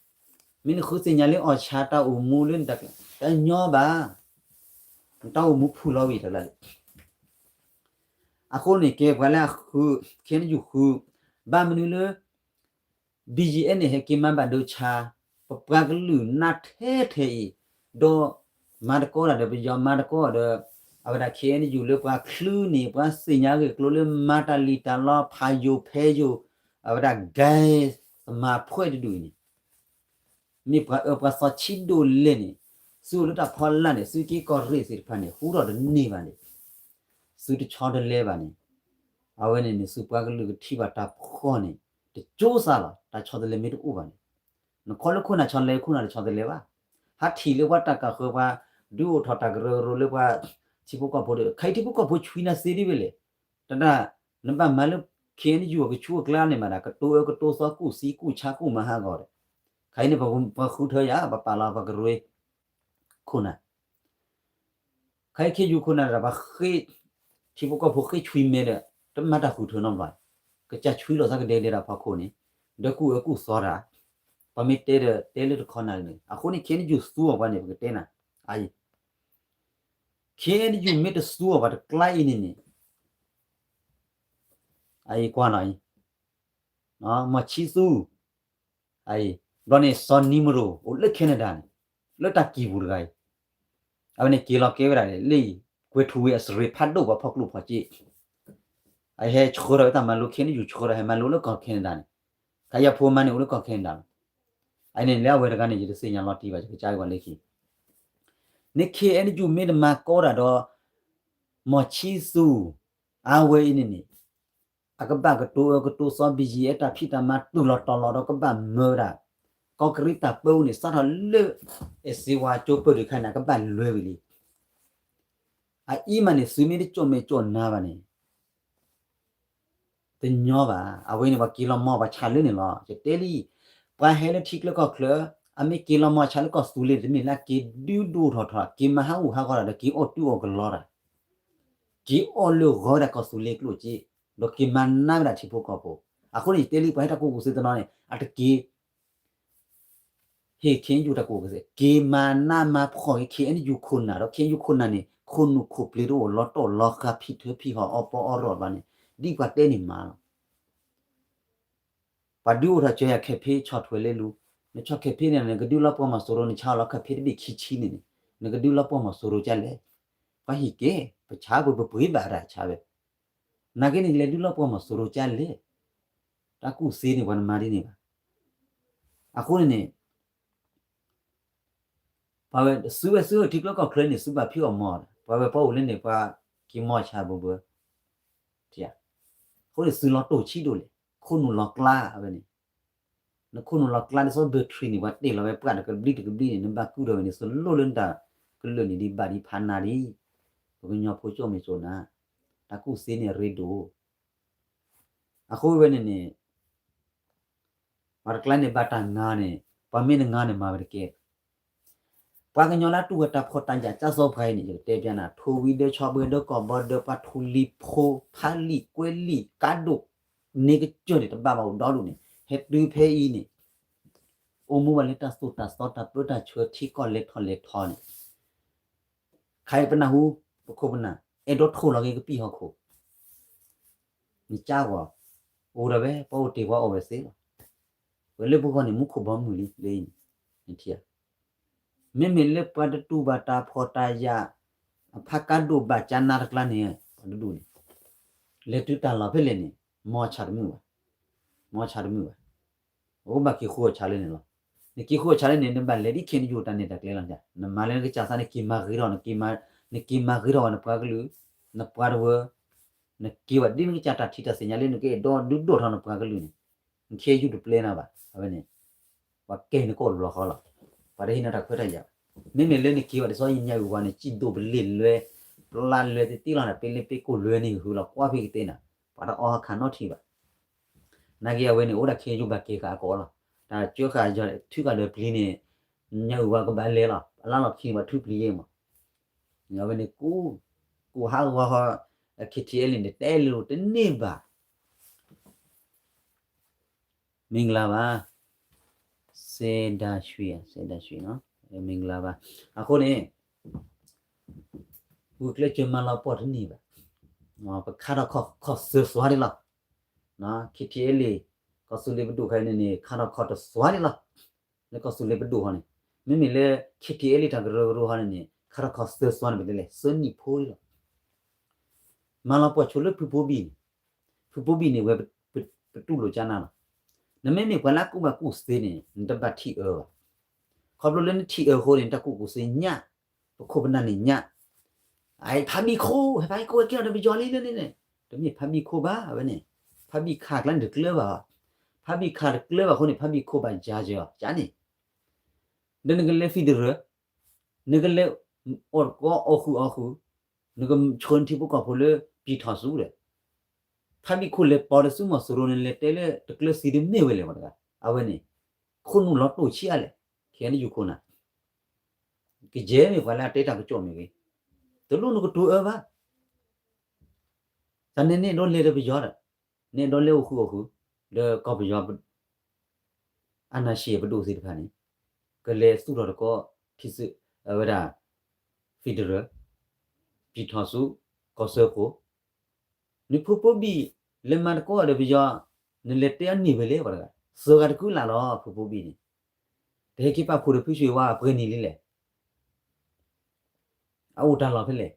မ့ၢ်နဃုသ့ၣ်ညါလၢအီၣ်ဆၣ်တၢ်အိၣ်မူလၢနတၢ်ကျါ တညီဘၣ်. နတၢ်အိၣ်မူဖုၣ်လီၤဝံၤတကျါန့ၣ် အဃိန့ၣ် ကဲပှၤလၢအဃု ခဲန့ၣ်ယူၤဃု ဘၣ်မနုၤလၢ ဘံယံၤအဲၣ်န့ၣ် ဟဲက့ၤမၤဘၣ်ဒိဆါ ပပှၤကလုာ်နါထဲထဲအံၤ, ဒီးမၤသကိးတၢ်ဒီးပယီၤ မၤသကိးဒီး အဝဲဒၣ် ခဲအံၤယူၤ လၢပှၤချုးန့ၣ် ပှၤသ့ၣ်ညါဂ့ၢ်ကျိၤလၢမၤတၢ်လံၣ်တၢ်လီ ဖးယိာ်ဖဲယိာ် အဝဲဒၣ် gang သမၤဖှဲးတဒူၣ်အံၤန့ၣ် မ့ၢ်ပှၤအၢပှၤသီဆံးဒိၣ်လဲၣ်န့ၣ်, သုအိၣ်လၢတၢ်ဖီလာ်န့ၣ် သုက့ၤကီၢ်ရ့ၣ်သ့ၣ်တဖၣ်န့ၣ် ဟူထီၣ်တန့ၢ်ဘၣ်န့ၣ်, သုတဆီတလဲဘၣ်န့ၣ်, အဝဲန့ၣ်န့ၣ် သုပှၤကလုာ်ကထံၣ်ဘၣ်တၢ်ဖှီၣ်န့ၣ် တကၠိစးလီၤ. တၢ်ဆီတလဲမ့ၢ်တအိၣ်ဘၣ်န့ၣ်, နခီလၢခိၣ်နၢ်ဆီတလဲ ခိၣ်နၢ်တဆီတလဲဘၣ်. ဟးထံၣ်လၢပှၤတၢ်ကၢၢ်ဃၢၤ ပှၤဒုးအိၣ်ထီၣ်တၢ်ကရၢကရိလၢပှၤထံဖိကီၢ်ဖိဒီး ခဲအံၤထံဖိကီၢ်ဖိဆွံနၤသ့ဒ်ဝဲလဲၣ်. တဒၣ် နဘၣ်မၤလၢ ခဲအံၤယူၤ အကဆူအကျါန့ၣ်မးဒၣ် ကတိၤအၢကတိၤသီ ကူၣ်သံကူၣ်ဆါကူၣ်မၤဟးဂီၤဒီး ခဲအံၤန့ၣ် ပှၤဃုထၢယၤ ပပာ်လီၤပှၤကရၢခိၣ်နၢ် ခဲအံၤခဲယူၤခိၣ်နၢ်ဒီး ပှၤဃ့ၢ် ထံဖိကီၢ်ဖိဃ့ၢ်ဆွံမဲဒီး တမၤတၢ်ဃုထၢနီတဘျီ, ကစၢ်ဆွံလီၤသးကဒဲကဒဲတၢ်ဖီခိၣ်န့ၣ်, ဒီးကူၣ်အၢကူၣ်သီတၢ်, ပှၤမ့ၢ်တဲဒီးတဲလၢတခီနၢ်န့ၣ်, အဃိန့ၣ် ခဲအံၤယူၤသူအီၤပှၤန့ၣ် ပကတဲနၤ, အအံၤ ခဲအံၤယူၤမ့ၢ်တသူအီၤပှၤတကျါအံၤန့ၣ်န့ၣ် အအံၤကွၢ်လီၤအံၤ မီၢ်ဆံသူ, အအံၤ ဘျီန့ၣ် စီၤနံမရိၣ် အိၣ်လၢ Canada န့ၣ်, လၢတၢ်ကံၢ်ပူၤတဂၤအံၤ, အဝဲန့ၣ်က့ၤလီၤကဲဝဲဒၣ်လၢ ကွဲၤထူဝ့ၤအစရ့းဖးဒိၣ်ပှၤဖီၣ်ကျိၣ်ဖီၣ်စ့, အဟဲဆှၢထီၣ်ဝဲတၢ်မၤလိ ခဲအံၤယူၤဆှၢထီၣ် ဟဲမၤလိလၢကီၢ် Canada န့ၣ်, ခါယၤဖိမါန့ၣ်အိၣ်လၢကီၢ် Canada လီၤ. အန့ၣ်လၢအဝဲတဂၤန့ၣ် ယတသ့ၣ်ညါလီၤတံၢ်ဘၣ် ယကစၢ်ကွၢ်လၢခံ, နခဲအံၤယူၤမ့ၢ်တမၤကီတၢ်ဒီး မီၢ်ဆံသူ အဝဲအံၤန့ၣ်န့ၣ် အကဘၣ်ကတိၤအၢကတိၤသီ ဘံယံၤအဲၣ် တၢ်ဖံးတၢ်မၤတုၤလီၤတီၤလီၤဒီးကဘၣ်မၢဝဲဒၣ် ကီၢ်ကရံးတၢ်ပၢအူန့ၣ် စးထီၣ်လၢ အဲၣ်စ့ဝါကၠိပၢၢ်ဒုးခါန့ၣ် အကဘၣ်လဲၤဝံၤလံ. အအံၤမးန့ၣ် သုမ့ၢ်တကၠီၣ်မဲာ်ကၠီၣ်နါဘၣ်န့ၣ် တညီဘၣ်. အဝဲန့ၣ် ပှၤက့ၤလီၤမီၢ်ပှၤဆါလၢန့ၣ်လီၤ. ယတဲလံ, ပှၤဟဲလၢထံချၢကီၢ်ချၢ အမ့ၢ်က့ၤလီၤမီၢ်ဆါလၢကီၢ်သူလ့ၤတမ့ၢ်လၢက့ၤဒုးဒိၣ်ထီၣ်ထီၣ် က့ၤမၤဟးဂူာ်ဟးဂီၤတၢ်ဒီး က့ၤအီၣ်တူၢ်အီၣ်ကလီတၢ်, က့ၤအီၣ်လၢဂီၤဝဲဒၣ်ကီၢ်သူလ့ၤကျိၣ်စ့, ဒီးက့ၤမၤနါဝဲဒၣ်ထံဖိကီၢ်ဖိ. အဃိန့ၣ် ယတဲလံ ပှၤဟဲတၢ်ကူၣ်ကူၣ်သ့တနီၤန့ၣ် အတက့ၤ ဟ့ၣ် ခဲအံၤယူၤ တၢ်ကူၣ်ကူၣ်သ့ က့ၤမၤနးမၤဖှီၣ်က့ၤ ခဲအံၤယူၤ ခိၣ်နၢ်ဒီး ခဲအံၤယူၤခိၣ်နၢ်န့ၣ် ခိၣ်နူာ်ခိၣ်ပျ့ၤတအိၣ်လီၤတိၢ်လီၤဃး ဖံးထၢဖံးဟီၣ် အီၣ်ပီအီၣ်ရီၣ်ဘၣ်န့ၣ် ဒ်ပှၤတဲန့ၣ်မးလီၤ. ပှၤဒုးအိၣ်ထီၣ်စၢၤယၤ ခဲဖ့ဆီၣ်ထွဲလဲလူၤ, နဆီၣ်ခဲဖ့န့ၣ် နကဒုးလီၤပှီၢ်မီၢ်စိရိၤ နဆါလီၤခဲဖ့တဘ့ၣ်ခံဆံန့ၣ်န့ၣ် နကဒုးလီၤပှီၢ်မီၢ်စိရိၤကလဲၣ်. ပှၤဟ့ၣ်ကဲ ပဆါပှ့ၤပပှ့ၤဘၣ်တၢ်ဆါဝဲ နာ်က့န့ၣ် ကလဲၤဒုးလီၤပှီၢ်မီၢ်စိရိၤကလဲၣ်. တၢ်ကူၣ်သ့န့ၣ် ပှၤနမၤဒ်န့ၣ်ဘၣ်. အဃိန့ၣ်န့ၣ် ပှၤဝဲ သုဝဲသုထံကျၢကီၢ်ချၢန့ၣ် သုဘၣ်ဖံးအီၣ်မီၢ်, ပှၤဝဲပှၤအိၣ်လၢန့ၣ် ပှၤက့ၤမီၢ်ဆါဘၣ်ဘၣ်. အဃိန့ၣ် သုလီၤတိၢ်ဆံးဒိၣ်လဲၣ်, ခိၣ်နူာ်လီၤကျါဝဲန့ၣ်, နခိၣ်နူာ်လီၤကျါဒ်သိး battery န့ၣ် ပှၤတ့ၢ်လီၤဝဲပှၢ်တကဘျံးတကဘျံးန့ၣ် နဘၣ်ကုၢ်ထီၣ်ဝဲန့ၣ် သုလိၣ်လၢနတၢ်ကလုာ်န့ၣ် ဒ်ဘၣ်ဒ်ဖးနၤဒ်, ပကညီဖိကၠီၣ်မဲာ်ကၠီၣ်နါ, တၢ်ကူၣ်သ့န့ၣ်အရ့ဒိၣ် အဃိဝဲန့ၣ်န့ၣ် ပှၤတကျါန့ၣ် ဘၣ်တၢ်ငါန့ၣ် ပှၤမ့ၢ်တငါန့ၣ် မၤဝဲတကဲ. ပှၤကညီလၢတူၢ်ဝဲတၢ်ဖှီၣ်တၢ်ယာ် ကၢ်စီပှၤအံၤန့ၣ် ယကတဲပျးနၤ ထိၣ်ဝံၤဒၢ ဆီဘၢဒၢ ကီၢ်ဘီဒၢ ပှၤထူလံၤဖိ ဖးလံာ်ကွဲလံာ် ကါဒိၣ် န့ၢ်ကစၢၢ်န့ၣ် တဘၣ်ဘၣ်အိၣ်ဒီဒူၣ်န့ၣ် ဟဲတုၤဖဲအံၤန့ၣ် အိၣ်မူဘၣ်လၢတၢ်သိၣ်တၢ်သီ တၢ်ပၢတၢ်ဆှၢ ထံကီၢ်လဲၤထီၣ်လဲၤထီန့ၣ် ခဲအံၤပနၢ်ဟူ ပခိၣ်ပနၢ် အဲၣ်ဒိးထိၣ်လီၤက့ၤကပံာ်ဟီၣ်ခိၣ် နကၢ်ဂီၤ အိၣ်ဒီးဝဲ ပှၤအိၣ်တ့ၢ်ပှၤအီၣ်ဝဲသ့လီၤ. ပဝဲလၢပဂီၢ်န့ၣ် မူခိၣ်ဘီမုၢ်လံ လၢအံၤန့ၣ် နထံၣ်ဧါ. မ့မ့ၢ်လၢပှၤတတူၢ်ဘၣ်တၢ်ဖှီၣ်တၢ်ယာ် အဖးကါဒိၣ်ဘၣ်ကၠါနါတကျါန့ၣ် ပှၤတဒူၣ်န့ၣ် လဲၤတုၤတၢ်လီၢ်ဖဲလဲၣ်န့ၣ် မီၢ်ဆါတမုာ်ဘၣ်, မီၢ်ဆါတမုာ်ဘၣ်. အအိၣ်ဘၣ်က့ၤဃုအီၣ်ဆါလၢန့ၣ်လီၤ. နက့ၤဃုအီၣ်ဆါလၢန့ၣ် နဘၣ်လဲၤဒ် ခဲအံၤယူၤ တၢ်နဲၣ်တၢ်ကျဲလီၤ. နမၤလၢနကစၢ်သး နက့ၤမၤဂ့ၤထီၣ် နက့ၤမၤဂ့ၤထီၣ်ဝဲနပှၤကလုာ်, နပှၤတဝၢ နက့ၤဝဲဒ်နကစၢ်တၢ်ထံၣ်တၢ်သ့ၣ်ညါလၢ နကအဲၣ်ဒိးဒုးဒိၣ်ထီၣ်နပှၤကလုာ်န့ၣ် နခဲအံၤယူၤတပျဲနၤဘၣ်. အဝဲန့ၣ် ပှၤကဲနကိးလီၤဃီလီၤ. ပှၤတဟ့ၣ်နၤတၢ်ခွဲးတၢ်ယာ်ဘၣ်. မ့မ့ၢ်လၢနက့ၤဝဲဒ်သိးယညါအုၣ်ဝဲန့ၣ် စံၣ်ဒိၣ်ပလ့ၢ်လွဲ ပျၢ်လွဲတသ့လီၤန့ၣ် ပ့လ့ပ့ကိၣ်လွဲန့ၣ် ဂုာ်လီၤကွၢ်ဖဲကသ့နၤ, ပှၤတအီၣ်ဟးခးနီထံၣ်ဘၣ်. နာ်က့အဝဲန့ၣ် အိၣ်ဒၣ်ခ့ယိၣ်ဘၣ်က့ၤဃာ်အကိးလီၤ. တၢ်ကၢဃာ်ယီၤထုကၢ်ဒီးပျံၤန့ၣ် ညါအုၣ်ဝဲကဘၣ်လဲၤလီၤ. အလါလီၤခံန့ၣ် ပှၤထုပျံၤယဲမး. အဝဲန့ၣ် ကူၣ်ဟးဂီၤဟီ KTLA န့ၣ် တဲလိာ်တန့ၢ်ဘၣ်. မ့ၢ်ကလၤဘၣ်, စဲဒၤရွှ့, စဲဒၤရွှ့, မ့ၢ်ကလၤဘၣ်. အဃိန့ၣ် ဂုာ်ကျဲးစၢးမၤလီၤပှီၢ်တန့ၢ်ဘၣ်. ပခါထီၣ်ခီၣ်စၢၤစွါဒံးလီၤ. KTLA ကီၢ်သူလ့ၤပဒိၣ်ခဲအံၤန့ၣ်န့ၣ် ခါထီၣ်ခီၣ်တစွါဒံးလီၤ. လၢကီၢ်သူလ့ၤပဒိၣ်ဟီန့ၣ် မ့မ့ၢ်လၢ KTLA တၢ်ကရၢကရိဟီန့ၣ်န့ၣ် ခါထီၣ်ခီၣ်စၢၤစွါန့ၣ် ပတဲလဲၣ် စၢနံၣ်ဖိလီၤ. မၤလီၤပှီၢ်ဆိလၢဖုဖိဘံၣ်န့ၣ်, ဖုဖိဘံၣ်န့ၣ် ဝဲပတူၢ်လိာ်ကနၣ်လီၤ. နမ့မ့ၢ်ပှၤလၢအကူၣ်ဘၣ်ကူၣ်သ့န့ၣ် နတဘၣ်ထံၣ်အၢဘၣ်. ခီဖျိလၢနထံၣ်အၢအဃိန့ၣ် နတၢ်ကူၣ်ကူၣ်သ့ညၣ်, ပခိၣ်ပနၢ်န့ၣ်ညၣ်. အဖါဘံၣ်ခိၣ်, ဖါဘံၣ်ခိၣ်ဝဲကဲထီၣ်ဒီးပယီၤလံန့ၣ်, တမ့ၢ်ဖါဘံၣ်ခိၣ်ဘၣ်ဝဲန့ၣ်, ဖါဘံၣ်ခးကျါန့ၣ်တကျၢၤဘၣ်. ဖါဘံၣ်ခးတကျၢၤဘၣ်အဃိန့ၣ် ဖါဘံၣ်ခိၣ်ဘၣ်ယၤက့ၤအီၤ ကန့ၣ် ဒီးနကလဲၤ federal, နကလဲၤအီၣ်တကီအီၣ်ဃုာ်အီၣ်ဃုာ်, နကဆှၢနထံဖိကီၢ်ဖိလၢ ပံၢ်ထီၣ်ဆူဒီး ဖါဘံၣ်ခိၣ်လဲၤပိာ်ဒီးဆူမီၤစိရိၤန့ၣ် လဲၤတဲလၢတကျၢၤသံတမ့ၢ်ဝဲလဲၣ်ပှၤတဂၤ. အဝဲန့ၣ် ခိၣ်နူာ်လီၤတိၢ်ဆံးအါလဲၣ်, ခဲအံၤနယူၢ်ခိၣ်နၢ်, ကယဲၢ်မ့ၢ်ပှၤလၢအတဲတၢ်ကစီၣ်မ့ၢ်ဂ့ၤ, တလိၣ်နကတိၤအၢဘၣ်. တၢ်န့ၣ်န့ၣ်ဒီးလဲၤဒီးပယီၤဒီး, န့ၣ်ဒီးလဲၤအိၣ်ဃုာ်အီၣ်ဃုာ်, ဒီးကီၢ်ပယီၤ အနၢ်ဆံးပဒိၣ်သ့ၣ်တဖၣ်န့ၣ် ကလဲၤသူၣ်ထီၣ်တကီ ထံစု အဝဲဒၣ် federal, ပံၢ်ထီၣ်ဆူ ကီၢ်စၢဖှိၣ်, နဖုဖိဘံၣ် လဲၤမၤတကီဒီးပယီၤ, နလဲၤတဲအန့ၢ်ဝဲလဲၣ်ပှၤတဂၤ, စၢၤဂၤတကုလၢ်လီၤ ဖုဖိဘံၣ်န့ၣ်, တဟဲက့ၤပာ်ဖှိၣ်ဒီးဖုဆွ့ၣ်ဝါအပှဲၤနံၣ်လံလဲၣ်. အအိၣ်တၢ်လီၢ်ဖဲလဲၣ်,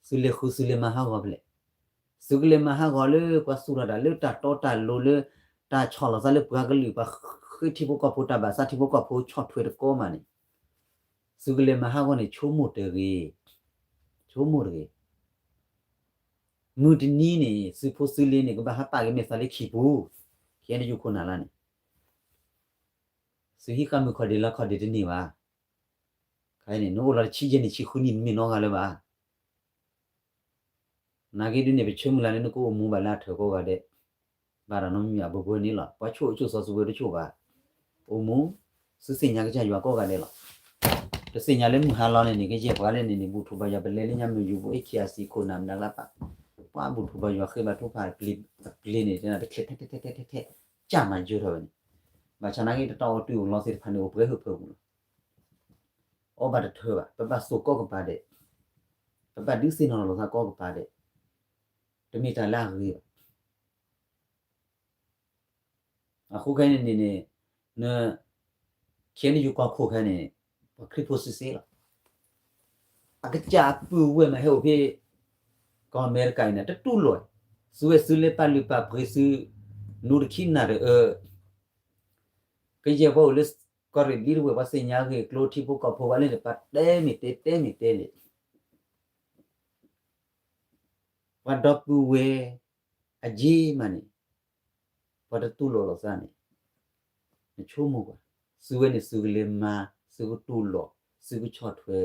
သုလဲၤဃုသုလဲၤမၤဟးဂီၤဖဲလဲၣ်, သုကလဲၤမၤဟးဂီၤလၢပှၤသူၣ်ထီၣ်တၢ်လၢတၢ်တီတၢ်လိၤလၢ တၢ်ဆီၣ်လီၤသးလၢပှၤကလုာ် ပှၤဃ့ထံဖိကီၢ်ဖိတၢ်ဘၣ်ဆၣ်ထံဖိကီၢ်ဖိဆီၣ်ထွဲတကီမးန့ၣ်, သုကလဲၤမၤဟးဂီၤန့ၣ် ဆိကမိၣ်တဂ့ၤ, ဆိကမိၣ်တဂ့ၤ. မုၢ်တနံၤန့ၣ် သုဖိသုလံၤန့ၣ် ကဘၣ်ဟးပာ်က့ၤမဲာ်သးလၢခံပူၤ, ခဲအံၤနယူၢ်ခိၣ်နၢ်လၢန့ၣ် သုဟံးဃာ်မုၢ်ခီၣ်ဒ့လီခီၣ်ဒ့တန့ၢ်ဘၣ်. ခဲအံၤန့ၣ် နအိၣ်လီၤတဆံယဲၢ်နံၣ်ဆံဃုနံၣ် နမ့ၢ်နီတဂၤလၢၤဘၣ်. နာ်က့ဒ်န့ၣ် ပဆၢမုၢ်လၢ်လၢနကအိၣ်မူဘၣ်လၢအထၢၣ်ကိးဂၤဒဲး, ဘၣ်ဒီးနီတမံၤအဘၣ်ပှဲၤန့ၣ်လီၤ. ပှၤဆိၣ်အုၣ်ဆိၣ်စီၤစုၤဝဲတဆိၣ်ဘၣ်. အိၣ်မူ, သုသ့ၣ်ညါကစၢ်ယွၤကိးဂၤဒဲးလီၤ. တသ့ၣ်ညါလၢမုၢ်ဟါလီၤန့ၣ်န့ၣ် ကယဲၢ်ပှၤလၢန့ၣ်န့ၣ် ဘူၣ်ထီၣ်ဘါယွၤ ပလဲၤလၢညါမုၢ်ယူၤ ပအိၣ် KIC ခိၣ်နၢ်မနုၤလၢပာ်, ပှၤဘူၣ်ထီၣ်ဘါယွၤဃ့ဘါထုကဖၣ် အပျ့ၤန့ၣ် တၢ်တချဲးထဲထဲထဲထဲထဲ ကၢ်မၤယၢၤထီၣ်ဝဲန့ၣ်, ဘၣ်ဆၣ်နာ်က့တၢ်အီၣ်တုၤအီၣ်လီသ့ၣ်တဖၣ်န့ၣ် အိၣ်ပှဲၤဟုၣ်ဖၢပူၤလီၤ. အီၣ်ဘၣ်တထၢဘၣ်, ပဘၣ်သိၣ်ကီၢ်ကပၤဒဲး, ပဘၣ်ဒုးသ့ၣ်နီၣ်လီၤသးကီၢ်ကပၤဒဲး, တမ့ၢ်တၢ်လၢအဂ့ၤဘၣ်. အဃိခဲအံၤန့ၣ်န့ၣ်, န, ခဲအံၤနယူၢ်ကီၢ်ခိၣ်ခဲအံၤန့ၣ်, ပှၤခရံာ်ဖိစ့စ့လီၤ. အကစၢ်အပုၢ်ဝဲၢ်မးဟဲအိၣ်ဖဲ ကီၢ်အမဲရကၤအံၤန့ၣ် တတူၢ်လိာ်, သုဝဲသုလၢပာ်လုၢ်ပာ်ပှ့ၤသု, နူတခံနၢ်တအၢ, ကယဲၢ်ပှၤအိၣ်လၢ ကီၢ်ရ့ၣ်ဘျံးတဝဲၢ် ပှၤသ့ၣ်ညါဂ့ၢ်ကျိၤထံဖိကီၢ်ဖိဘၣ်လၢန့ၣ် ပှၤတဲမ့ၢ်တဲ တဲမ့ၢ်တဲန့ၣ်, ပှၤဒီပုၢ်ဝဲၢ်အယ့မးန့ၣ်, ပှၤတတူၢ်လိာ်လိာ်သးန့ၣ်, နဆိကမိၣ်ကွၢ်, သုဝဲန့ၣ် သုကလဲၤမၤ, သုကတူၢ်လိာ်, သုကဆီၣ်ထွဲ,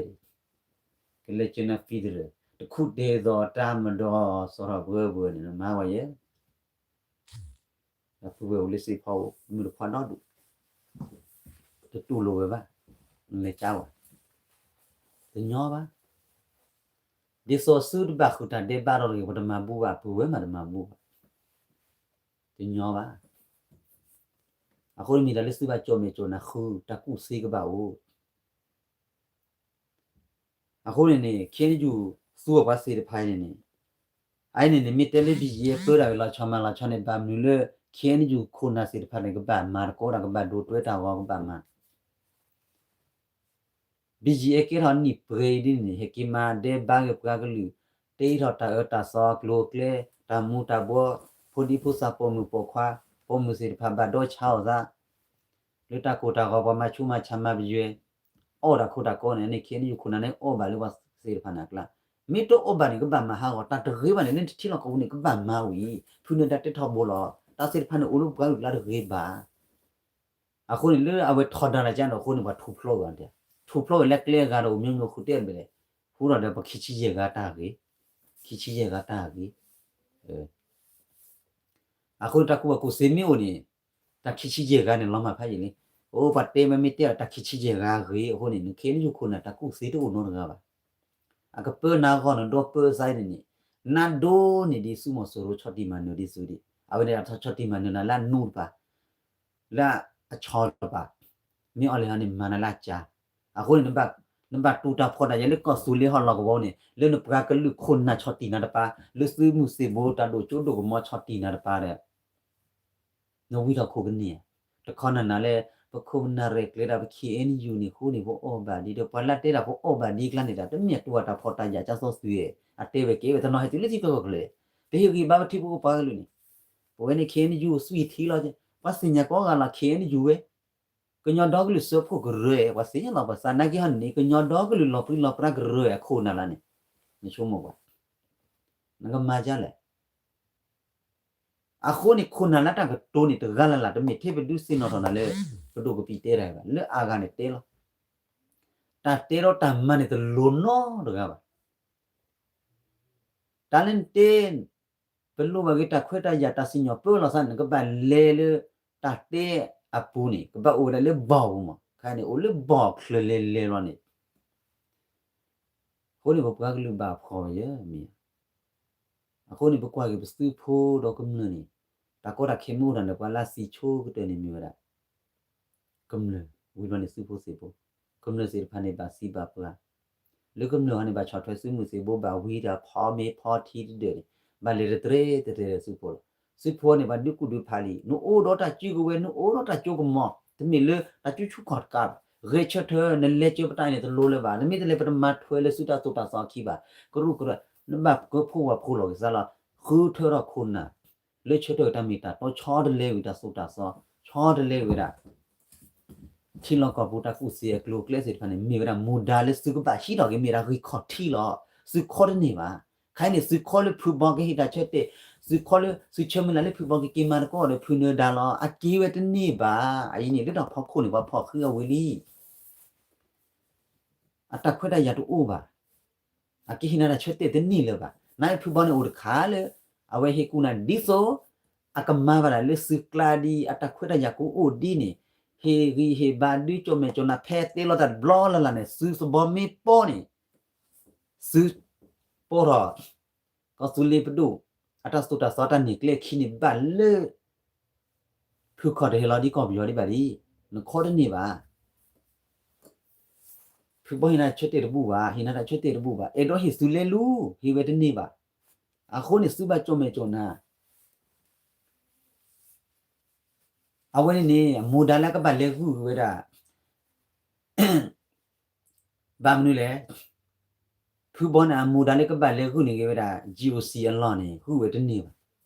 ကလဲၤကနၣ် federal တခူၣ်တဲသိးတၢ်မၤဒီး စီၤထီၣ်ပှဲၤပှဲၤန့ၣ် နမၤဝဲယဲၢ် ဒီပုၢ်ဝဲၢ်အိၣ်လၢစ့ဖီအိၣ် မုၢ်တခွါဒီဒူၣ်, တတူၢ်လိာ်ဝဲဘၣ်, နလဲၤကါဝဲ, တညီဘၣ်. ဒ်သိးသုတဘၣ်ဃုာ်တၢ်ဒဲးဘးဒီးတဂ့ၤ ပတမၤဘူဘၣ်, ပုၢ်ဝဲၢ်မးတမၤဘူဘၣ်, တညီဘၣ်. အဃိန့ၣ်မ့ၢ်တၢ်လၢသုဘၣ်ကၠီၣ်မဲာ်ကၠီၣ်နၢ်ဃုာ် တၢ်ကူၣ်သ့ကဘၣ်အိၣ် အဃိန့ၣ်န့ၣ် ခဲအံၤနယူၢ်သူအီၤပှၤသ့ၣ်တဖၣ်အံၤန့ၣ်န့ၣ်, အအံၤန့ၣ်န့ၣ် မ့ၢ်တဲလၢ ဘံၣ်ယဲ ပၢတၢ်ဂ့ၢ်လီၤဆီမၤလီၤဆီန့ၣ် ဘၣ်မနုၤလၢ ခဲအံၤနယူၢ်ခိၣ်နၢ်သ့ၣ်တဖၣ်န့ၣ် ကဘၣ်မၤတကီတၢ် ကဘၣ်ဒိးတွဲတၢ်ဂီၤ ကဘၣ်မၤ ဘံၣ်ယဲ ကဲထီၣ်နံၣ်ပှဲၤအံၤဒ်န့ၣ်န့ၣ် ဟဲက့ၤမၤဒဲးဘးဂ့ၤပှၤကလုာ်, တ့ထီၣ်တၢ်အၢတၢ်သီ ကျိၤကျဲ တၢ်မူတၢ်ဘှီ, ဖိဒံဖိသၣ် ပိာ်မုၣ်ပိာ်ခွါ, ပိာ်မုၣ်သ့ၣ်တဖၣ်ဘၣ်ဒီးဆါအီၣ်သး လၢတၢ်ကိၢ်တၢ်ဂီၤ ပှၤမၤဆူးမၤဆါမၤပယွဲ, အီၣ်တၢ်ခိတၢ်ကီန့ၣ်န့ၣ် ခဲအံၤနယူၢ်ခိၣ်နၢ်န့ၣ် အီၣ်ဘၣ်လၢပှၤသ့ၣ်တဖၣ်န့ၣ်အကျါ, မ့ၢ်တအီၣ်ဘၣ်န့ၣ် ကဘၣ်မၤဟးဂီၤ တၢ်တဂ့ၤဘၣ်န့ၣ် လၢနတထံၣ်လီၤကပူၤန့ၣ် ကဘၣ်မၤဝံၤ, ဖုန့ၣ်တၢ်တဲထီဘိလီၤ, တၢ်သ့ၣ်တဖၣ်န့ၣ် အိၣ်လၢပှၤဂုာ်ကျါတဂ့ၤဘၣ် အဃိန့ၣ် လၢအဝဲထီဒါတၢ်ကန့ၣ်အဃိန့ၣ် ပှၤထူးဖျိးဝဲ, ထူးဖျိးဝဲလၢကျဲအဂၤဒီး အိၣ်မျိုးမျိုးဃုတဲဘဲလဲၣ်, ဃုာ်ဒီးဒီးပခံဆံယဲၢ်ဂၤတၢ်ဂ့ၤ, ခံဆံယဲၢ်ဂၤတၢ်အဂ့ၤ. အဃိန့ၣ် တၢ်ကူၣ်ဘၣ်ကူၣ်သ့မ့ၢ်အိၣ်န့ၣ် တၢ်ခံဆံယဲၢ်ဂၤန့ၣ် လီၤမၢ်ဖးယံာ်လံ. အိၣ် ပှၤတဲမ့ၢ်မ့ၢ်တဲအီၤ တၢ်ခံဆံယဲၢ်ဂၤအဂ့ၤအဃိန့ၣ် နခဲအံၤနယူၢ်ခိၣ်နၢ် တၢ်ကူၣ်သ့တအိၣ်နီတဂၤဘၣ်. အကပၢနၤဂီၢ်နဒီပၢစါန့ၣ်န့ၣ် နဒိန့ၣ်ဒ်ဆူမီၤစိရိၤဆီၣ်တံၢ်မၤနၢၤဒ်ဆူဒံး အဝဲန့ၣ်အဆီၣ်တံၢ်မၤနၢၤနၤလၢအနူတပၤ လၢအဆီတပၤ မ့ၢ်အီၤလဲၣ်ဟီန့ၣ် မၤနၤလၢအကၢ်. အဃိန့ၣ် နဘၣ်တူၢ်တၢ်ဖှီၣ်တၢ်ယာ်လၢကီၢ်သူလ့ၤဟီၣ်လီၤကဝီၤန့ၣ် လၢနပှၤကလုာ်ခိၣ်နၢ်ဆီၣ်တံၢ်နၤတပၤ လၢသုးမုၢ်သံၣ်ဘိတၢ်ဒိၣ်ကၠိဒိၣ်ကမီၤဆီၣ်တံၢ်နၤတပၤဒီး နဝံထီၣ်ခိၣ်ကန့ၢ်ဧါ. တခီနၤနၤလၢ ပခိၣ်ပနၢ်ရဲၣ်ကျဲၤဒၣ် ပ ခ့ၣ်အဲၣ်ယူၣ် န့ၣ်အဃိန့ၣ် ပအီၣ်ဘၣ်ဒ်ဒီး ပှၤလၢတဲဒၣ်ပအီၣ်ဘၣ်ဒ်အကျါန့ၣ်ဒီး တမ့ၢ်တူၢ်ဘၣ်တၢ်ဖှီၣ်တၢ်ယာ်ကၢ်စီဆှံ အတဲဝဲကဲဝဲတနီၤဟဲတုၤလၢထံကီၢ်ကီၢ်ချၢ ပဟ့ၣ်ဂံၢ်ဘါပထံဖိကီၢ်ဖိပှၤကလုာ်န့ၣ် ပဝဲန့ၣ် ခ့ၣ်အဲၣ်ယူၣ် သွံၣ်ထံလီၤ. ပှၤသ့ၣ်ညါကိးဂၤလီၤ ခ့ၣ်အဲၣ်ယူၣ်ဝဲ ကညီဒီကလုာ်စၢဖှိၣ်ကရၢ ပှၤသ့ၣ်ညါလီၤ ပှၤသနာ်က့ဟီန့ၣ် ကညီဒီကလုာ်လီၤပြံလီၤပြါကရၢအခိၣ်နၢ်လၢန့ၣ် နဆိကမိၣ်ကွၢ် နကမၤဒ်လဲၣ်. အဃိန့ၣ် ခိၣ်နၢ်လၢတၢ်ကတိၤန့ၣ် တဂၤလၢ်လၢ် တမ့ၢ်ထဲပဒုးသ့ၣ်နီၣ်ထီၣ်နၤလၢ ပဒိၣ်ကပံာ်တဲတၢ်ဘၣ် လၢအဂၤန့ၣ်တဲလီၤ. တၢ်တဲဒီးတၢ်မၤန့ၣ် တလိၤနီတဂၤဘၣ်. တၢ်လၢနတဲ ပလိၣ်ဘၣ်က့ၤတၢ်ခွဲးတၢ်ယာ်တၢ်စံၣ်ညီၣ်ပၢလီၤသးန့ၣ် နကဘၣ်လဲၤလၢ တၢ်တဲအပူၤန့ၣ် ကဘၣ်အိၣ်ဝဲဒၣ်လၢဘီၣ်ပူၤမး ခဲအံၤန့ၣ် အိၣ်လၢဘီၣ်ချၢလဲၤလဲၤလီၤန့ၣ် အဃိန့ၣ် ပပှၤကလုာ်ဘၣ်ဖှီၣ်ဝဲယဲမ့ၢ်ဧါ. အဃိန့ၣ် ပကွၢ်က့ၤပသုးဖိဒီးကမျၢၢ်န့ၣ် တၢ်ကီတၢ်ခဲမ့ၢ်အိၣ်တၢ်န့ၣ် ပှၤလၢအသံဆိကတၢၢ်န့ၣ်မ့ၢ်ဝဲဒၣ် ကမျၢၢ် ဝံၤဘျီန့ၣ်သုးဖိသ့ၣ်ဖိ, ကမျၢၢ်သ့ၣ်တဖၣ်န့ၣ် ဘၣ်သံဘၣ်ပှၢ်, လၢကမျၢၢ်ဟီန့ၣ် ဘၣ်ဆီၣ်ထွဲသုးမုၢ်သ့ၣ်ဘိ ဘၣ်ဝံတၢ်ဖီမ့ၤဖီထံတဒၢးန့ၣ် ဘၣ်လဲၤတတြဲၤတတြဲၤဒီးသုးဖိလီၤ. သုးဖိန့ၣ် ပှၤဒုးကူၣ်ဒုးဖးလံ, နအိၣ်ဒီးတၢ်စုကဝဲၤ နအိၣ်ဒီးတၢ်ကၠိကမီၤ တမ့ၢ်လၢတၢ်ကၠိဆူၣ်ခီၣ်တကးဘၣ်. ဂဲၤဆၢထၢၣ် နလဲၤကၢပတၢ်အံၤန့ၣ် တလိၤလၢၤဘၣ်. နမ့ၢ်တလဲၤ ပတမၤထွဲလၢသုတၢ်သိၣ်တၢ်သီအခံဘၣ်. ကရူၢ်ကရၢ နဘၣ်ကၢဖှိၣ်ဝးဖှိၣ်လီၤက့ၤသးလီၤ. ဃုထၢထီၣ်ခိၣ်နၢ် လၢဆၢထၢၣ်တၢ်မ့ၢ်တၢ်တီ ဆီတလဲဝံၤတၢ်သိၣ်တၢ်သီ, ဆီတလဲဝံၤဒၣ် ထံလီၢ်ကီၢ်ပူၤတၢ်ကူၣ်သ့အကျိၤအကျဲသ့ၣ်တဖၣ်န့ၣ် မ့ၢ်ဝဲဒၣ်မူဒါလၢသုကဘၣ်ဟံးထီၣ်က့ၤ မ့ၢ်ဒၣ်ဂံၢ်ခီၣ်ထံးလီၤ. သုးခီတန့ၢ်ဘၣ်. ခဲအံၤန့ၣ် သုးခီလၢဖုဘီကဟ့ၣ်တၢ်ဆၢတဲာ်, သုးခီလၢသုးဆၢမုၢ်လၢ်လၢဖုဘီကက့ၤမၤသကိးဒီး ဖုနၢၤဒါလီၤ. အက့ၤဝဲတန့ၢ်ဘၣ်. အအံၤန့ၣ် လၢတၢ်ဖီခိၣ်န့ၣ် ပှၤဖီၣ်ဃံအဝံၤလံ အတၢ်ခွဲးတၢ်ယာ်တအိၣ်ဘၣ်. အကဟ့ၣ်နၤတၢ်ဆၢတဲာ်တန့ၢ်လၢၤဘၣ်. နဖုဘီန့ၣ်အိၣ်တခါလၢ အဝဲဟ့ၣ်ကူၣ်နၤဒ်သိး အကမၤဘၣ်ဒၣ်လၢသုးကျါဒ် အတၢ်ခွဲးတၢ်ယာ်ကအိၣ်ဒ်န့ၣ် ဟ့ၣ်ဂံၢ်ဟ့ၣ်ဘါဒုးကၠီၣ်မဲာ်ကၠီၣ်နၤ ဖဲတဲလီၤတၢ်တဘျီလၢ်လၢ်န့ၣ် သုးသဘီမ့ၢ်ပီန့ၣ် သုးပီထီၣ် ကီၢ်သူလ့ၤပဒိၣ် အတၢ်သိၣ်တၢ်သီတၢ်န့ၢ်ကျဲခံန့ၣ် ဘၣ်လၢ ဖုခီၣ်တဟဲလီၤဒ်ကီၢ်ပယီၤဒံးဘၣ်လံ. နခီတန့ၢ်ဘၣ်. ဖုဘီဟ့ၣ်နၤတၢ်ဆၢတဲာ်တဘူၣ်ဘၣ်, ဟ့ၣ်နၤတၢ်ဆၢတဲာ်တဘူၣ်ဘၣ်. အဲၣ်ဒိးဟ့ၣ်သုးလဲၤလူၤ ဟ့ၣ်ဝဲတန့ၢ်ဘၣ်. အဃိန့ၣ် သုးဘၣ်ကၠီၣ်မဲာ်ကၠီၣ်နၤ အဝဲန့ၣ်န့ၣ် အမူဒါလၢကဘၣ်လဲၤဂုာ်က့ၤဝဲဒၣ် ဘၣ်မနုၤလဲၣ်, ဖုဘီန့ၣ် အမူဒါလၢကဘၣ်လဲၤဂုာ်န့ၢ်က့ၤဝဲဒၣ် GOC အလီၢ်န့ၣ် ဂုာ်ဝဲတန့ၢ်ဘၣ်.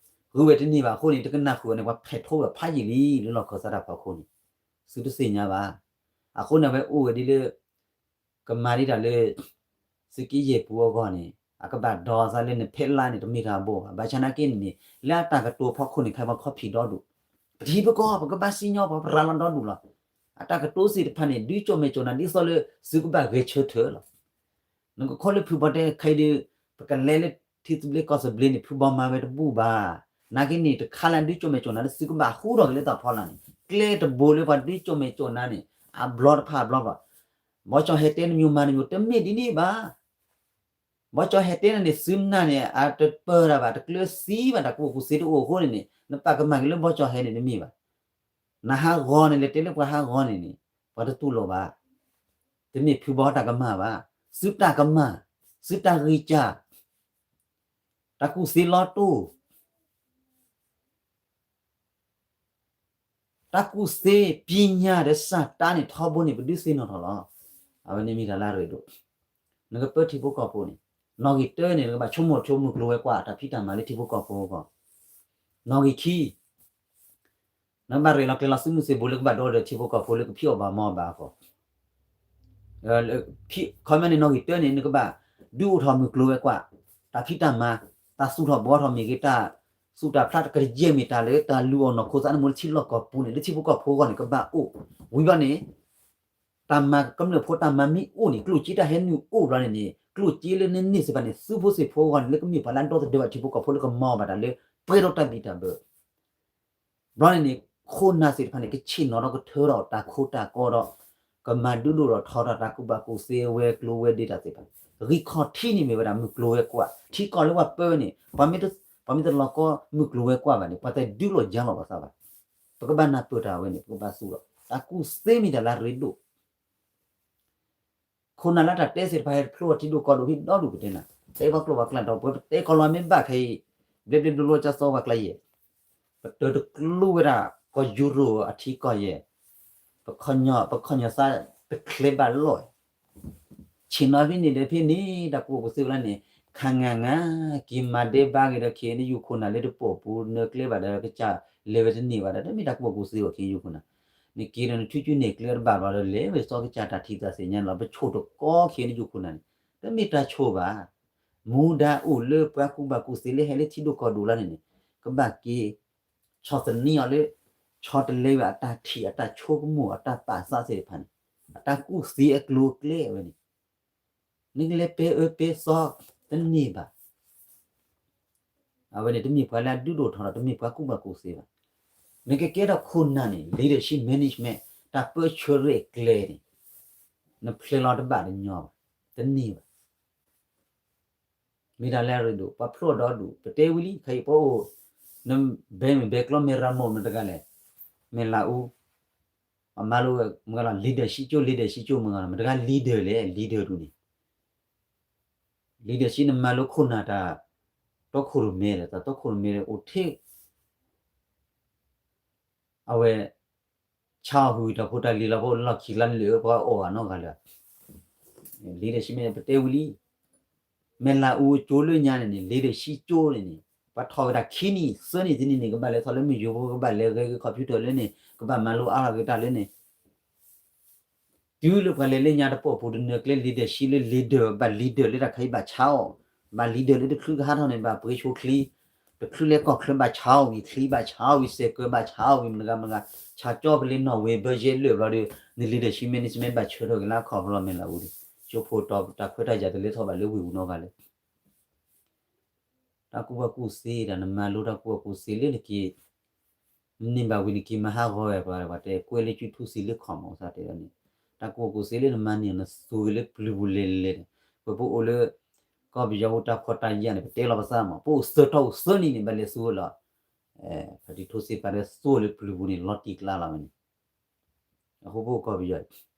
ဂုာ်ဝဲတန့ၢ်ဘၣ်အဃိန့ၣ် တကနၣ်ဃုာ်ဝဲန့ၣ် ပှၤဖဲးထီဝဲဖးယံာ်လံ လၢလီၢ်ခၢၣ်သးတၢ်ဖီခိၣ်န့ၣ် သုတသ့ၣ်ညါဘၣ်. အဃိန့ၣ် အဝဲအိၣ်ဝဲဒ်လၢ ကမၤဒ်တၢ်လၢ သုးက့ယဲၢ်ပူၤအဂီၢ်န့ၣ် အကဘၣ်ဒီးသးလၢနဖဲလါန့ၣ် တမ့ၢ်တၢ်ဘိဘၣ်. ဘၣ်ဆၣ်နာ်က့န့ၣ်န့ၣ် လၢအတၢ်ကတိၤဖီခိၣ်န့ၣ် ခဲအံၤပှၤခီဖံးဒီဒူၣ်, ပထံပကီၢ် ပကဘၣ်စံၣ်ညီၣ် ပှၤပရၤလီၤဒီဒူၣ်လီၤ. အတၢ်ကတိၤသ့ၣ်တဖၣ်န့ၣ် ဒုးကၠီၣ်မဲာ်ကၠီၣ်နၤဒ်သိးလၢ သုကဘၣ်ဂဲၤဆၢထၢၣ်လီၤ. နကခီလၢဖုဘီတဲခဲအံၤဒီး ပကလဲၤလၢထံသဘျ့ကီၢ်သဘျ့န့ၣ် ဖုဘီမၤဝဲတဘူၣ်ဘၣ်. နာ်က့န့ၣ် တခါလၢဒုးကၠီၣ်မဲာ်ကၠီၣ်နၤလၢ သုကဘၣ်ဟူထီၣ်က့ၤလၢတၢ်ဖီလာ်န့ၣ် ကျဲတဘိလၢပှၤဒုးကၠီၣ်မဲာ်ကၠီၣ်နၤန့ၣ် အဘျီတဖၣ်အဘျီဘၣ်. ဘီကၠီၣ်ဟဲတဲနမံၤမၤနမံၤ တမ့ၢ်ဒ်န့ၣ်ဘၣ်. ဘီကၠီၣ်ဟဲတဲနၤန့ၣ် သုးနၢ်န့ၣ် အတပၢၢ်တၢ်ဘၣ် တကျၢၤသံဘၣ် တၢ်ကူၣ်ဘၣ်ကူၣ်သ့တအိၣ်အဃိန့ၣ်န့ၣ် နပာ်ကမၣ်က့ၤလၢဘီကၠီၣ်ဟဲန့ၣ်တမ့ၢ်ဘၣ်. နဟးဂီၤန့ၣ် လဲၤတဲလၢပှၤဟးဂီၤန့ၣ်န့ၣ် ပှၤတတူၢ်လိာ်ဘၣ်. တမ့ၢ်ဖုဘီတၢ်ကမၣ်ဘၣ်. သုတၢ်ကမၣ်, သုတၢ်ဂံၢ်စၢ်, တၢ်ကူၣ်သ့လီၤတိၢ် တၢ်ကူၣ်သ့ ပညာ ဒီးစာတၢ်န့ၣ် ထီဘိန့ၣ် ပဒုးသ့ၣ်နီၣ်ထီၣ်လီၤ. အဝဲန့ၣ်မ့ၢ်တၢ်လၢအရ့ဒိၣ်. နကပၢထံဖိကီၢ်ဖိန့ၣ် နီၣ်ဂံၢ်တၢန့ၣ် နကဘၣ်ဆိကမိၣ်ဆိကမိၣ်ကျိၤဝဲၤကွာ် တၢ်ဖံးတၢ်မၤလၢထံဖိကီၢ်ဖိအဂီၢ်. နီၣ်ဂံၢ်ခံ နကဘၣ်ရဲၣ်လီၤကျဲၤလီၤသုးမုၢ်သံၣ်ဘိလၢကဘၣ်ဒီဒီးထံဖိကီၢ်ဖိလၢကဖံးအီၣ်ဘၣ်မီဘၣ်အဂီၢ်. ခီမ့ၢ်န့ၣ် နီၣ်ဂံၢ်တၢန့ၣ် နကဘၣ်ဒုးအိၣ်ထီၣ်မုၢ်ကျိၤဝဲၤကွာ် တၢ်ဖံးတၢ်မၤ, တၢ်သူၣ်ထီၣ်ဘှီထီၣ်မ့ၢ်ဂ့ၤ တၢ်သူၣ်တၢ်ဖျးတကယဲၢ်မ့ၢ်တၢ်လၢ တၢ်လူၤအီၣ်နီၢ်ခိသးနမူလၢထံလီၢ်ကီၢ်ပူၤန့ၣ် လၢထံဖိကီၢ်ဖိအဂီၢ်န့ၣ် ကဘၣ်အိၣ်ဝံၤဘၣ်န့ၣ် တၢ်မၤကမျၢၢ်ဖိတၢ်မၤမ့ၢ်အိၣ်န့ၣ် ကျိၣ်စ့တၢ်ဟဲနုာ်အိၣ်ဘျီန့ၣ်န့ၣ် ကျိၣ်စ့လၢနန့ၢ်စ့ၢ်ကီးန့ၣ် သုးဖိသ့ၣ်ဖိအဂီၢ်န့ၣ် လၢကမ့ၢ်ပှၤလၢအဒီသဒၢဘၣ်ထံဖိကီၢ်ဖိလၢကမၤအီၤဘၣ်တၢ်လၢ ပှဲၤဒီးတၢ်ဘံၣ်တၢ်ဘၢ ဘျီန့ၣ်န့ၣ် ခိၣ်နၢ်သ့ၣ်တဖၣ်န့ၣ် ကဆ့ၣ်နီၤဒီးကထၢဒီးတၢ်ခိတၢ်ကီဒီး ကမၤဒုးဒိၣ်ဒီးထီထီၣ်တၢ်ကူၣ်ဘၣ်ကူၣ်သ့ဝဲကျိၤဝဲဒ့တၢ်သ့ၣ်တဖၣ် ဂံၢ်ခီၣ်ထံးန့ၣ်မ့ၢ်ဝဲဒၣ်မုၢ်ကျိၤဝဲၤကွာ် ထံကီၢ်လၢပှၤပၢန့ၣ် ပှၤမ့ၢ်တလီၤကီမုၢ်ကျိၤဝဲၤကွာ်ဘၣ်န့ၣ် ပှၤတဒုးလီၤယါလီၤပှၤသးဘၣ်. ပကဘၣ်နၢ်ပၢၢ်တၢ်ဝဲန့ၣ် ပကဘၣ်သူၣ်လီၤ တၢ်ကူၣ်သ့မ့ၢ်တၢ်လၢအရ့ဒိၣ် ခိၣ်နၢ်လၢတၢ်တဲသ့ၣ်တဖၣ်ဟဲတဖျိအီၤထံဒိၣ်ကီၢ်ဒိၣ်ဟံၣ်ဒီဒူၣ်ပတဲနၤ တဲပှၤကျိာ်ပှၤကျဲဒီး ပဝဲပတဲကီၢ်လီၤမ့ၢ်ဘၣ်ခဲအံၤ ဘျ့ဘျ့ဘျိဘျိကၢသီပှၤကျဲယဲၢ် ပတၢၢ်တကျိၤဝဲဒၣ် ကီၢ်ယူရိၣ်အထံကီၢ်ယဲၢ် ပခီၣ်ညီသးတချဲဘၣ်လီၢ် ဆ့ၣ်နီၤဖဲန့ၣ်ဒီးဖဲန့ၣ် တၢ်ကူၣ်ဘၣ်ကူၣ်သ့ဝဲလၢန့ၣ် ခါငၢ်ငၢ် က့ၤမၤဒဲးဘါက့ၤဒီး ခ့ၣ်အဲၣ်ယူၣ်ခိၣ်နၢ်လၢတပိာ်ပူၤနၢၤကျဲဘၣ်ဒီး ကစၢ်လဲၤဝဲတန့ၢ်ဘၣ်ဒီး တမ့ၢ်တၢ်ကူၣ်ဘၣ်ကူၣ်သ့အီၤ ခ့ၣ်အဲၣ်ယူၣ်ခိၣ်နၢ် နက့ၤဒီးနထူကၠူနဲၣ်ကျဲတဘၣ်ဘျီဒီး လဲၤဝဲစီၤကစၢ်တၢ်ထံၣ်တၢ်သ့ၣ်ညါလီၤ ပဆိၣ်တကီခ့ၣ်အဲၣ်ယူၣ်ခိၣ်နၢ်န့ၣ် တမ့ၢ်တၢ်ဆိၣ်ဘၣ် မူဒါအိၣ်လၢပှၤကူၣ်ဘၣ်ကူၣ်သ့လၢဟဲလၢထံဒိၣ်ကီၢ်ဒိၣ်လီၤန့ၣ်န့ၣ် ကဘၣ်က့ၤ ဆီၣ်သနံးအီၤလၢ ဆီတလဲဝဲအတၢ်ထံၣ်အတၢ်ဆိကမိၣ်အတၢ်ပာ်သးသ့ၣ်တဖၣ်န့ၣ် အတၢ်ကူၣ်သ့အကျိၤအကျဲဝဲန့ၣ် နကလဲၤပဲအၢပဲသီ တန့ၢ်ဘၣ်. အဝဲန့ၣ်တမ့ၢ်ပှၤလၢအဒုးဒိၣ်ထီၣ်ဒီး တမ့ၢ်ပှၤကူၣ်ဘၣ်ကူၣ်သ့ဘၣ်. နကကဲထီၣ်ခိၣ်နၢ်န့ၣ် leadership management တၢ်ပၢဆှၢရဲၣ်ကျဲၤန့ၣ် နဖျဲလီၤတဘၣ်တညီဘၣ်, တန့ၢ်ဘၣ်. မ့ၢ်တၢ်လၢအရ့ဒိၣ် ပှၤဖျိၣ်ဒီဒူၣ် ပတဲဝံၤလံ ခဲအံၤပအိၣ် နဘဲမ့ၢ်ဘဲကျီ မ့ၢ်ရၤမိၣ်မ့ၢ်တဂၤလဲၣ်, မ့ၢ်လးအူ အမၤလိဝဲမ့ၢ်ဂၤလီၤ leadership ကၠိ leadership ကၠိမ့ၢ်ဂၤလီၤ မ့ၢ်တဂၤ leader လဲၣ် leader ဒူၣ်န့ၣ် leadership နမၤလိခိၣ်နၢ်တၢ် တီခိၣ်ရိၣ်မဲဒီး တၢ်တီခိၣ်ရိၣ်မဲဒီး အိၣ်ထဲ အဝဲ ဆါအီၣ်ဝံၤတၢ်ဖိတၢ်လံၤလီၤ ပအိၣ်လၢလီၢ်ခံလါလၢ ပှၤအီၣ်အနီၢ်ဂၤလၢာ် leadership မ့ၢ်ပတဲဝံၤလံ မ့ၢ်လးအူကၠိလၢညါန့ၣ်န့ၣ် leadership ကၠိန့ၣ်န့ၣ် ပှၤထီၣ်ဝဲဒၣ်ခံနံၣ် သၢနံၣ်တနံၣ်န့ၣ် ကဘၣ်လဲၤထီၣ်လၢမုၢ်ယိၤဖိ ကဘၣ်လဲၤဂဲၤဂ့ၤ computer လၢန့ၣ် ကဘၣ်မၤလိအါထီၣ်ဂ့ၤတၢ်လၢန့ၣ် တုၤလၢပှၤလဲၤလၢညါတပိာ်ပူၤတနၢၤကျဲ leadership လၢ leader ဘၣ် leader လၢတၢ်ခဲအံၤဘၣ်ဆါအီၣ်, ဘၣ် leader လၢတချုးကဟးထီၣ်န့ၣ် ဘၣ်ပှ့ၤဆိချံ, တချုးလဲၤကီၢ်ချၢဘၣ်ဆါအီၣ်ဝံၤ ချံဘၣ်ဆါအီၣ်ဝံၤ စဲးကၢဘၣ်ဆါအီၣ်ဝံၤ မတဂၤမတဂၤ ဆါကၠီပလ့ၤနီၣ်ဝ့ၤ ဘၢယဲလၢာ်ဘျီဒီး န leadership management ဘၣ်ဆၢထၢၣ်က့ၤလၢအခီၣ်ဖျီၣ် မ့ၢ်လးအူဒီး ကၠိဖိတီၤတၢ်ခွဲးတၢ်ယာ်တလဲၤထီၣ်ဘၣ်လၢဝ့ၢ်ပူၤနီတဂၤလဲၣ် တၢ်ကူၣ်ဘၣ်ကူၣ်သ့ဒီး နမၤလိတၢ်ကူၣ်ဘၣ်ကူၣ်သ့လၢနက့ၤ မ့ၢ်န့ၢ်ဘၣ်ဝံၤနက့ၤမၤဟးဂီၤဝဲပှၤ ပှၤတဲကွဲလၢကၠူထူသံလၢခီၣ်မီၤ သးတဲဒီးန့ၣ် တၢ်ကူၣ်ဘၣ်ကူၣ်သ့လၢနမၤန့ၢ် နသူက့ၤလၢပျုၤပူၤလဲၤလဲၤဒီး ပပအိၣ်လၢ ကီၢ်ပယီၤအိၣ်တၢ်ဖှီၣ်တၢ်ယာ်န့ၣ် ပတဲလီၤပသးမး ပအိၣ်သၢတီၢ်အိၣ်သၢနံၣ်န့ၣ် ဘၣ်လဲၤသူလီၤ ဖါတံၢ်ထိစ့ၢ်ကီးဒီးသူလၢပျုၤပူၤန့ၣ် လီၤတံၢ်ကျါလီၤဝဲန့ၣ် အဃိပအိၣ်ကီၢ်ပယီၤ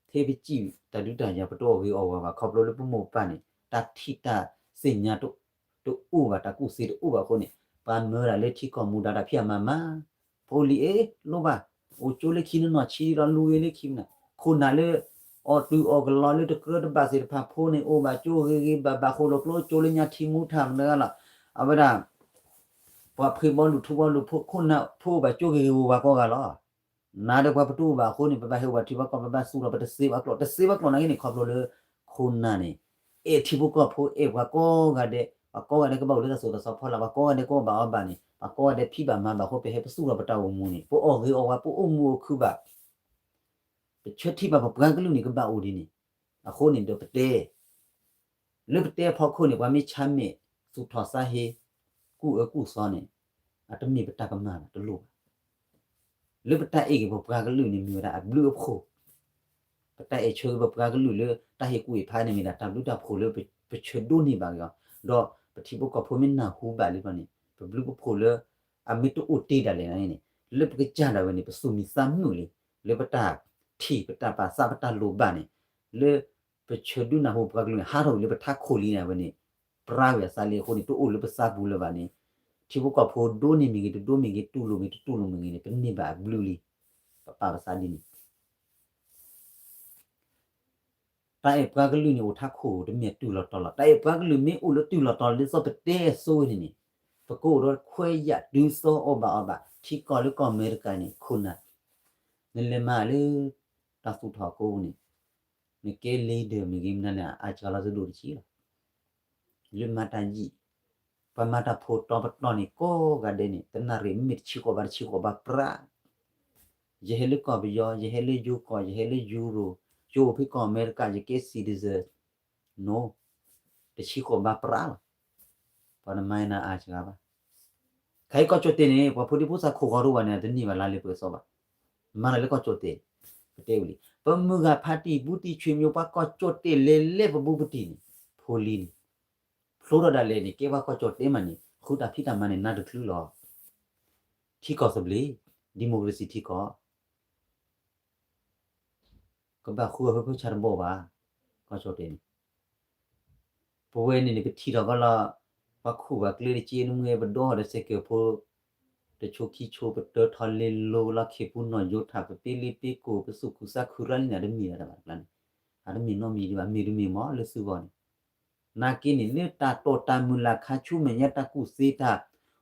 ထဲပစံၣ်တၢ်ဒုးတၢ်ယၤ ပတအီၣ်ဂ့ၤအီၣ်ဝါဘၣ် ခီဖျိလၢပမိၢ်ပၢ်န့ၣ် တၢ်ထံၣ်တၢ်သ့ၣ်ညါတအိၣ်ဘၣ် တၢ်ကူၣ်သ့တအိၣ်ဘၣ်အဃိန့ၣ် ပှၤမၢဒၣ်လၢထံကီၢ်မူဒါတၢ်ဖံးအမၤမၤ ဖိလံၤအ့ၣ်လိၣ်ဘၣ် အိၣ်ကၠိလၢခံနနီၢ်ဆံဒီးလူၤဂ့ၤလၢခံမနၤ ခိၣ်နၢ်လၢ အီၣ်တုၤအီၣ်ကလီလၢတကြၢးတဘၣ်သ့ၣ်တဖၣ်ဖိန့ၣ် အိၣ်ဘၣ်ကၠိဂ့ၤဂ့ၤဘၣ်ဘၣ်ဃိလီၤကျိ ကၠိလၢညါထံမူထၢ်မတဂၤလီၤ အဝဲဒၣ် ပှၤဖှ့ဘီလူၤထူဘီလူၤဖိ ခိၣ်နၢ်ဖိအိၣ်ဘၣ်ကၠိဂ့ၤဂ့ၤဝါဝါကိးဂၤလီၤ နၤဒီးပှၤပတအိၣ်ဘၣ်အဃိန့ၣ် ပဘၣ်ဟဲအိၣ်ဘၣ်ထံဘၣ်ကီၢ် ပဘၣ်သူၣ်ထီၣ် ပတသ့ဘၣ်ကျိာ် တသ့ဘၣ်ကျိာ်နာ်က့န့ၣ် ခီဖျိလၢ ခိၣ်နၢ်န့ၣ် အဲၣ်ထံဖိကီၢ်ဖိ အဲၣ်ပှၤကိးဂၤဒဲး ပှၤကိးဂၤဒဲးကဘၣ်အိၣ်လၢတၢ်သိၣ်တၢ်သီဖီလာ် ပှၤကိးဂၤဒဲးကအိၣ်ဘၣ်အီၤဘၣ်န့ၣ် ပှၤကိးဂၤဒဲးဖံးဘၣ်မၤဘၣ်အဃိ ပဟဲပသူၣ်ထီၣ်ပတၢ်အိၣ်မူန့ၣ် ပအီၣ်ဂ့ၤအီၣ်ဝါ ပအိၣ်မူအိၣ်ခုၣ်ဘၣ် ပဆၢထံၣ်ဘၣ်ပပှၤကလုာ်န့ၣ် ကဘၣ်အိၣ်ဒ်န့ၣ် အဃိန့ၣ်ဒီးပတဲ လၢပတဲအဖီခိၣ်န့ၣ် ပှၤမ့ၢ်ဆါမဲာ် သူၣ်ထီၣ်သးဟ့ ကူၣ်အၢကူၣ်သီန့ၣ် အတမ့ၢ်ပတၢ်ကမၣ်ဘၣ် တလိၣ်ဘၣ်. လၢပတၢ်အဲၣ်က့ၤပပှၤကလုာ်န့ၣ် မ့ၢ်ဝဲဒၣ်အဘျုးအဖှိၣ် ပတၢ်အဲၣ်ဆၢက့ၤပပှၤကလုာ်လၢ တၢ်ဟ့ၣ်ကူၣ်ဟ့ၣ်ဖးန့ၣ် မ့ၢ်ဒၣ်တၢ်ဘျုးတၢ်ဖှိၣ်လၢပဆၢဒိးန့ၢ်ဘၣ်က့ၤအီၤ, ဒီးပထံဖိကီၢ်ဖိမ့ၢ်နၢ်ဟူဘၣ်လံဘျီန့ၣ် ပဘျုးပဖှိၣ်လၢ အမ့ၢ်တအိၣ်တ့ၢ်ဒၣ်လဲာ်န့ၣ်န့ၣ် လၢပကစၢ်ဒၣ်ဝဲန့ၣ် ပသူၣ်မံသးမုာ်လံ, လၢပတၢ်ထံၣ်ပတၢ်ပာ်သးပတၢ်လိၣ်ဘၣ်န့ၣ် လၢပဆၢဒုးနၢ်ဟူပှၤကလုာ်န့ၣ် ဟးထီၣ်ဝံၤလၢပထးခိၣ်လံန့ၣ် အဝဲန့ၣ် ပြၢဝဲအသးလံအဃိန့ၣ် တအိၣ်လၢပသးပူၤလၢၤဘၣ်န့ၣ် ထံဖိကီၢ်ဖိဒိးန့ၢ်မ့ၢ်ဂ့ၤ တဒိးမ့ၢ်ဂ့ၤ တူၢ်လိာ်မ့ၢ် တတူၢ်လိာ်မ့ၢ်ဂ့ၤန့ၣ် ပန့ၢ်ဘၣ်အဘျုးလံ. ပပာ်ပသးဒ်န့ၣ် တၢ်အဲၣ်ပှၤကလုာ်န့ၣ် အိၣ်ထးခိၣ်တမ့ၢ်တုၤလီၤတီၤလီၤ. တၢ်အဲၣ်ပှၤကလုာ်မ့ၢ်အိၣ်လၢတုၤလီၤတီၤလီၤ ဒ်သိးပတဲအသိးဝဲန့ၣ်န့ၣ် ပကအိၣ်ဒီးခွဲးယာ်တုၤသီအီၣ်ဘၣ်အီၤဘၣ်. ထံကီၢ်လၢကီၢ်အမဲရကၤန့ၣ် ခိၣ်နၢ် နလဲၤမၤလၢ တၢ်သူၣ်ထီၣ်ကိးပူၤန့ၣ် နကဲ leader မ့ၢ်ဂ့ၤမနုၤန့ၣ် အါစှၤလီၤတဒိၣ်တဆံးလီၤ. လၢမၤတၢ်ယံာ် ပှၤမၤတၢ်ဖိတီၤပတီၤန့ၣ် ကိးဂၤဒဲးန့ၣ် တနၣ်ရံၣ်မ့ၢ်တဆံဃိးဘး တဆံဃိးဘးပြး ယဟဲလၢကီၢ်ပယီၤ, ယဟဲလၢယိၤကီၢ်, ယဟဲလၢယူရိၤ, ယအိၣ်ဖဲကီၢ်အမဲရကၤ, ယကဲ citizen, no, တဆံဃိးဘးပြးလီၤ. ပှၤတမၤနၤအါစှၤဘၣ်. ခဲအံၤကီၢ်ကၠီၣ်တဲၣ်န့ၣ် ပှၤဖိဒံဖိသၣ်ခိၣ်ဂီၤတအိၣ်ဘၣ်န့ၣ် တန့ၢ်ဘၣ်လါလၢပကစီဘၣ်. မၤလီၤလၢကီၢ်ကၠီၣ်တဲၣ်, ပတဲဝံၤလံ, ပမုၢ်ဂၤဖါတံၢ်ဘူးတံၢ်ဆွေမျိုး ပှၤကီၢ်ကၠီၣ်တဲၣ်လဲၤလဲၤပဘူးပတံၢ်န့ၣ်, ဖိလံၤန့ၣ်, ဖျိထီၣ်ဒၣ်လဲာ်န့ၣ် ကဲပှၤကီၢ်ကၠီၣ်တဲၣ်မးန့ၣ် ဃုတၢ်ဖံးတၢ်မၤန့ၣ် နါတချုးလီၤ. ထံကီၢ်သဘျ့, democracy ထံကီၢ် ကဘၣ်ဃုအီၤဖဲဖၢဆါတဘီၣ်ဘၣ်, ကီၢ်ကၠီၣ်တဲၣ်န့ၣ်. ပဝဲန့ၣ်န့ၣ် ပထံၣ်ထီၣ်ကီးလီၤ, ပှၤခူၣ်ဘၣ်ကျဲတက့ၢ်နမ့ၢ် ပဒိးဟီၣ်ဒီးစဲးကဲၣ်ဖိ တဆိခံဆိ ပတၢထီၣ်လ့လိၤလီၤ ခ့ၣ်ပူၤနီၣ်ယိၤထၣ် ပပ့လ့ပ့ကိၢ် ပသူၣ်ခုသးခုရၣ်လံန့ၣ် တမ့ၢ်ဒၣ်တဘၣ်တကျါန့ၣ်, အတမ့ၢ်နီတမံၤဒံးဘၣ်, မ့ၢ်တမ့ၢ်မ့ၢ်လၢသုဂီၢ်န့ၣ်, နာ်က့န့ၣ် လၢတၢ်တိာ်တၢ်မုၢ်လၢ်ခါဆူမဲာ်ညါ တၢ်ကူၣ်သ့တၢ်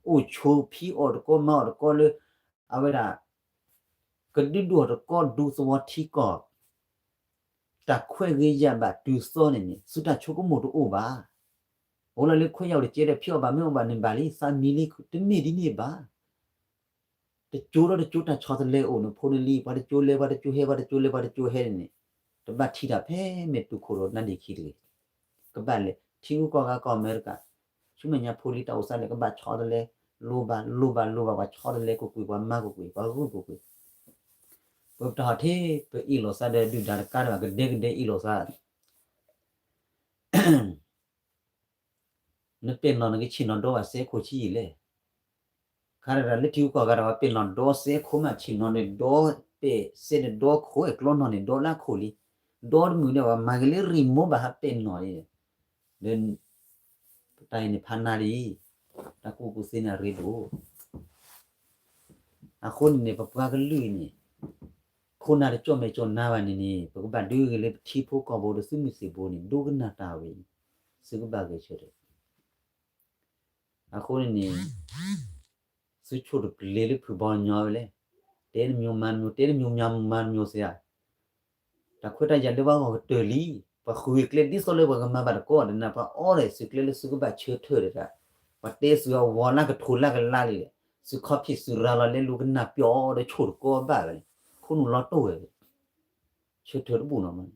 အိၣ်ဆိး ဖံးအီၣ်တကီ မၤအီၣ်တကီလၢ အဝဲဒၣ် ကဒုးဒိၣ်တကီဒူသဝီထံကီၢ် တၢ်ခွဲးဂ့ၤယာ်ဘၣ်တုၤသီန့ၣ်န့ၣ် သုတၢ်ဆိကမိၣ်တအိၣ်ဘၣ်. အိၣ်လီၤလၢခွဲးယာ်အိၣ်တကဲဒီး ဖံးအီၣ်ဘၣ်မ့ၢ်အီၣ်ဘၣ်န့ၣ်ဘၣ်လံ သးမံၤလံ တမ့ၢ်ဒ်န့ၣ်ဘၣ်. တကၠိဒီးတကၠိတၢ်ဆီတလဲအိၣ်န့ၣ် ဖိနလံၤ ပှၤတကၠိလဲၤ ပှၤတကၠိဟဲ ပှၤတကၠိလဲၤ ပှၤတကၠိဟဲန့ၣ်န့ၣ် တဘၣ်ထံၣ်တၢ်ဖဲမ့ၢ်တုၤခိၣ်ဒီးနါဒ့ၣ်ခံတဂ့ၤ. ကဘၣ်လဲၤထံဂုၤကီၢ်ဂၤကီၢ်အမဲရကၤ ဆူမဲာ်ညါဖိလံၤတၢ်အိၣ်သးန့ၣ် ကဘၣ်ဆီတလဲ လိၣ်ဘၣ်လိၣ်ဘၣ်လိၣ်ဘၣ် ပှၤဆီတလဲကွ့ၢ်ကွ့ၢ် ပှၤမၤကွ့ၢ်ကွ့ၢ် ပှၤဂုာ်ကွ့ၢ်ကွ့ၢ်. ပတဟီၣ်ထဲ ပအ့ၣ်လိာ်သးဒီးဒုၣ်ဒါတကါဒံးဘၣ် ကဒဲကဒဲအ့ၣ်လိာ်သး နပဲာ်နီၣ်နကဆ့ၣ်နီၤဒီးဘၣ်စဲခိၣ်ဆံယံာ်လဲၣ်. ခါတဒၣ်လၢထံဂုၤကီၢ်ဂၤဒီး ပှၤပဲာ်နီၣ်ဒီးစဲခိၣ်မး ဆ့ၣ်နီၤန့ၣ်ဒီးပဲာ်စဲန့ၣ်ဒီခိၣ် အဲၣ်ကျီနီၣ်န့ၣ်ဒီလၢခိၣ်လံ. ဒီတမုာ်ဒီး ပှၤမၤက့ၤလၢရံၣ်မိဘၣ်ဟးပဲာ်နီၣ်လံ. ဒီး ပတၢ်အံၤန့ၣ်ဖးနါလံ. တၢ်ကူၣ်ကူၣ်သ့န့ၣ်အရ့ဒိၣ် အဃိန့ၣ်န့ၣ် ပပှၤကလုာ်အံၤန့ၣ် ခိၣ်နၢ်တကၠီၣ်မဲာ်ကၠီၣ်နါဘၣ်န့ၣ်န့ၣ် ပကဘၣ်ဒုးဂ့ၤလၢပထံဖိကီၢ်ဖိဒီးသုးမုၢ်သံၣ်ဘိန့ၣ် ဒိကနၣ်တၢ်ဝဲအံၤ သုကဘၣ်ဂဲၤဆၢထၢၣ်. အဃိန့ၣ်န့ၣ် သုဆိၣ်တကလဲၤလၢဖုၣ်ဘီညီဝဲလဲၣ်. တဲတမံၤမၤတမံၤ တဲတမံၤမၤတမံၤစ့ၢ်ဧါ. တၢ်ခွဲးတၢ်ယာ်လၢပှၤဂီၢ်ကတၢၢ်လံ. ပှၤဃုကျဲဒ်သိးလၢပှၤကမၤဘၣ်တကီဒီးနၤ ပှၤအီဒီးသုကျဲလၢသုကဘၣ်ဆၢထၢၣ်ဒီးတၢ် ပှၤတဲသုအဝီလၢကထိးလၢကလါလံဒီး သုခီဖံးသုရၤလီၤလဲလူကနၢ်ပျီဒီး ဆိၣ်တကီဘၣ်ဝဲန့ၣ် ခိၣ်နူာ်လီၤတိၢ်ဝဲ ဆၢထၢၣ်တဘူၣ်နီၤမး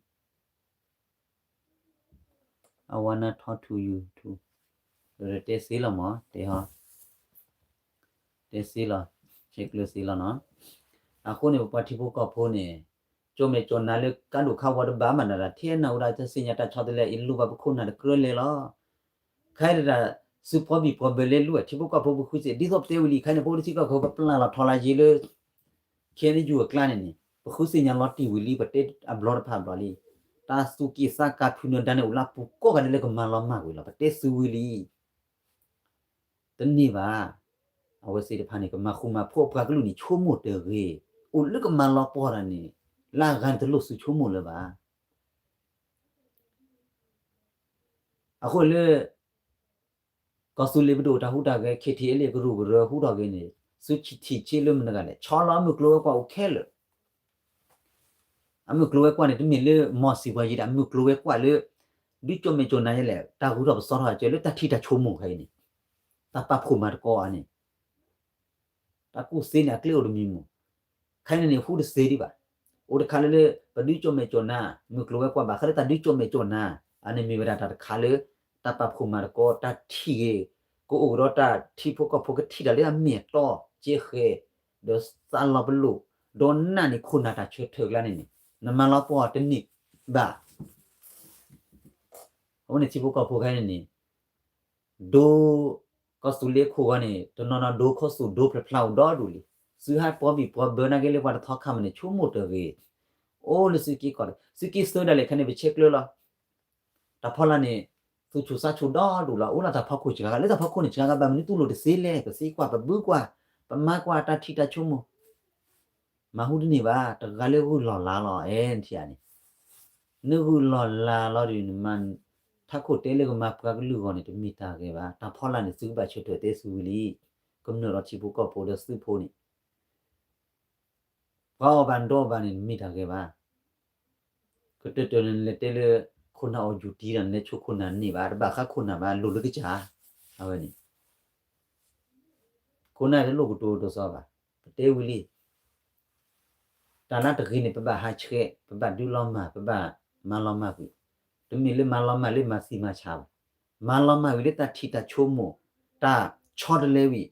I wanna talk to you too. ဒီးတဲသ့လီၤမး တဲဟီ တဲသ့လီၤ ဆဲးကျၢသ့လီၤနီၤ. အဃိန့ၣ် ပပှၤထံဖိကီၢ်ဖိန့ၣ် ကၠီၣ်မဲာ်ကၠီၣ်နါလၢကါဒိၣ်ခါဝီတဘၣ်မးနၤဒၣ် ထဲနၢ်ဟူဒၣ်တၢ်သ့ၣ်ညါတၢ်ဆီတလဲအံၤ လိၣ်ဘၣ်ပခိၣ်နၢ်တကြၢးလဲၤလီၤ. ခဲအံၤဒၣ် သုဖီဘံၣ်ဖီဘၢလဲလူၤ ထံဖိကီၢ်ဖိပဃုသ့ၣ် ဒ်သိးပတဲဝံၤလံ ခဲအံၤန့ၣ် ပအိၣ်လၢထံကီၢ်ခိၣ် ပပျၢ်လီၤထီလၢယ့လၢ ခဲအံၤန့ၣ်ယူၤအကျါန့ၣ်န့ၣ် ပဃုသ့ၣ်ညါလီၤတံၢ်ဝံၤလံ ပတဲအဘျီတဖၣ်ဘျီလံ. တၢ်သူၣ်က့ၣ်သးကါဖုနၢၤဒါန့ၣ် အိၣ်လၢပူၤကိးဂၤဒဲးလၢကမၤလီၤမၢ်ဝံၤလီၤ ပတဲသုဝံၤလံ. တန့ၢ်ဘၣ်. အဝဲသ့ၣ်တဖၣ်န့ၣ် ကမၤဃူမၤဖိးပှၤကလုာ်န့ၣ် ဆိကမိၣ်တဂ့ၤ. အိၣ်လၢကမၤလီၤပှီၢ်တၢ်န့ၣ် လၢအဂၤန့ၣ်တလိၣ်သုဆိကမိၣ်လၢၤဘၣ်. အဃိလၢ ကီၢ်သူလ့ၤပဒိၣ်တၢ်ဟူးတၢ်ဂဲၤ ခ့ထံအ့လ့ၣ်ကရူၢ်ကရၢဟူထီၣ်က့ၤန့ၣ် သုထံၣ်ဆ့လၢမနုၤဂၤလဲၣ် ဆီလီၤအမုၢ်ကျိၤဝဲၤကွာ်အိၣ်ခဲလၢာ်. အမုၢ်ကျိၤဝဲၤကွာ်န့ၣ် တမ့ၢ်လၢမီၢ်စံးပှၤယံၤဒၣ် အမုၢ်ကျိၤဝဲၤကွာ်လၢ ဒုးကၠီၣ်မဲာ်ကၠီၣ်နါယဲလဲၣ် တၢ်ဂုၤထီၣ်ပသီထီၣ်ကဲလၢတၢ်ထံၣ်တၢ်ဆိကမိၣ်ခဲအံၤန့ၣ် တၢ်ပာ်ဖှိၣ်မၤသကိးဧါန့ၣ် တၢ်ကူၣ်သ့န့ၣ် အကျဲအိၣ်တမံၤမံၤ, ခဲအံၤန့ၣ် ဟူတသ့ဒံးဘၣ်. အိၣ်တခါလၢလၢ ပဒုးကၠီၣ်မဲာ်ကၠီၣ်နါ, မုၢ်ကျိၤဝဲၤကွာ်ဘၣ်ဃးလၢ တၢ်ဒုးကၠီၣ်မဲာ်ကၠီၣ်နါ, အန့ၣ်မ့ၢ်ဝဲဒၣ်တၢ်တခါလၢ တၢ်ပာ်ဖှိၣ်မၤသကိး တၢ်ထံၣ်ဂ့ၤ, ကအိၣ်ကဒီးတၢ်ထံဖိကီၢ်ဖိကထံၣ်တၢ်လၢအမ့ၢ်အတီ, ကဲဃဲၤ, ဒီးသးလီၤပလိာ်, ဒီးနၢ်န့ၣ်ခိၣ်နၢ်တၢ်ဆၢထၢၣ်ကျါန့ၣ်န့ၣ် နမၤလီၤပှီၢ်တန့ၢ်ဘၣ်. အဃိန့ၣ်ထံဖိကီၢ်ဖိခဲအံၤန့ၣ်န့ၣ် ဒိ ကီၢ်သူလ့ၤခိၣ်ဂီၤန့ၣ် တနီၤနီၤဒိခီသူၣ်ဒိဖျါဖျါအိၣ်ဒီဒူၣ်လံ. သုဟးပီဘံၣ်ပီဘၢနာ်က့လၢပှၤတထီခါမးန့ၣ် ဆိကမိၣ်တဂ့ၤ. အိၣ်လၢသုက့ၤကီၢ်ဒီး သုက့ၤသၢဒၣ်လဲာ်ခဲန့ၣ် ပဆဲးကျၢလီၤ. တၢ်ဖီလာ်န့ၣ် သူၣ်ဆူၣ်သးဆူၣ်ဒီဒူၣ်လီၤ. အိၣ်လၢတၢ်ဖီခိၣ်စှၤဂၤ လၢတၢ်ဖီခိၣ်န့ၣ်စှၤဂၤ ဘၣ်မနုၤတူၢ်လိာ်တသ့လဲၣ်. ပသံကွၢ် ပဘုကွၢ် ပမၤကွၢ်တၢ်ထံၣ်တၢ်ဆိကမိၣ် မၤဟူတန့ၢ်ဘၣ်, တဂၤလၢဂုၢ်လီၢ်လၤလီၤ အဲၣ်နထံၣ်ဧါန့ၣ်, နဂုၢ်လီၢ်လၤလီၤဒီး နမၤ ထးခိၣ်တဲလၢကမၤပှၤကလုာ်ဂီၢ်န့ၣ် တမ့ၢ်တၢ်ဂ့ၤဘၣ်. တၢ်ဖီလာ်န့ၣ် သုကဘၣ်ဆၢထၢၣ်တဲသုဝံၤလံ, ကမျၢၢ်ဒီးထံဖိကီၢ်ဖိဒီးသုးဖိန့ၣ် ပှၤအီၣ်ဘၣ်ဒီးဘၣ်န့ၣ် တမ့ၢ်တၢ်ဂ့ၤဘၣ်. ကတၢၢ်တၢၢ်န့ၣ် နလဲၤတဲလၢ ခိၣ်နၢ်အီၣ်ယူၤတံၢ်ဒီး နလဲၤဆိခိၣ်နၢ်န့ၢ်ဘၣ်, တဘၣ်ဃးခိၣ်နၢ်ဘၣ်, လိၣ်လၢကစၢ်, အဝဲန့ၣ် ခိၣ်နၢ်တလိၣ်ကတိၤဒိးသီဘၣ်, ပတဲဝံၤလံ. တၢ်လၢတဂ့ၤန့ၣ် ပဘၣ်ဟးဆှဲး, ပဘၣ်ဒုးလီၤမၢ်, ပဘၣ်မၤလီၤမၢ်ကွံာ်, တမ့ၢ်လၢမၤလီၤမၢ်လၢမၤသံမၤဆါဘၣ်. မၤလီၤမၢ်ဝံၤလၢတၢ်ထံၣ်တၢ်ဆိကမိၣ်, တၢ်ဆီတလဲဝံၤ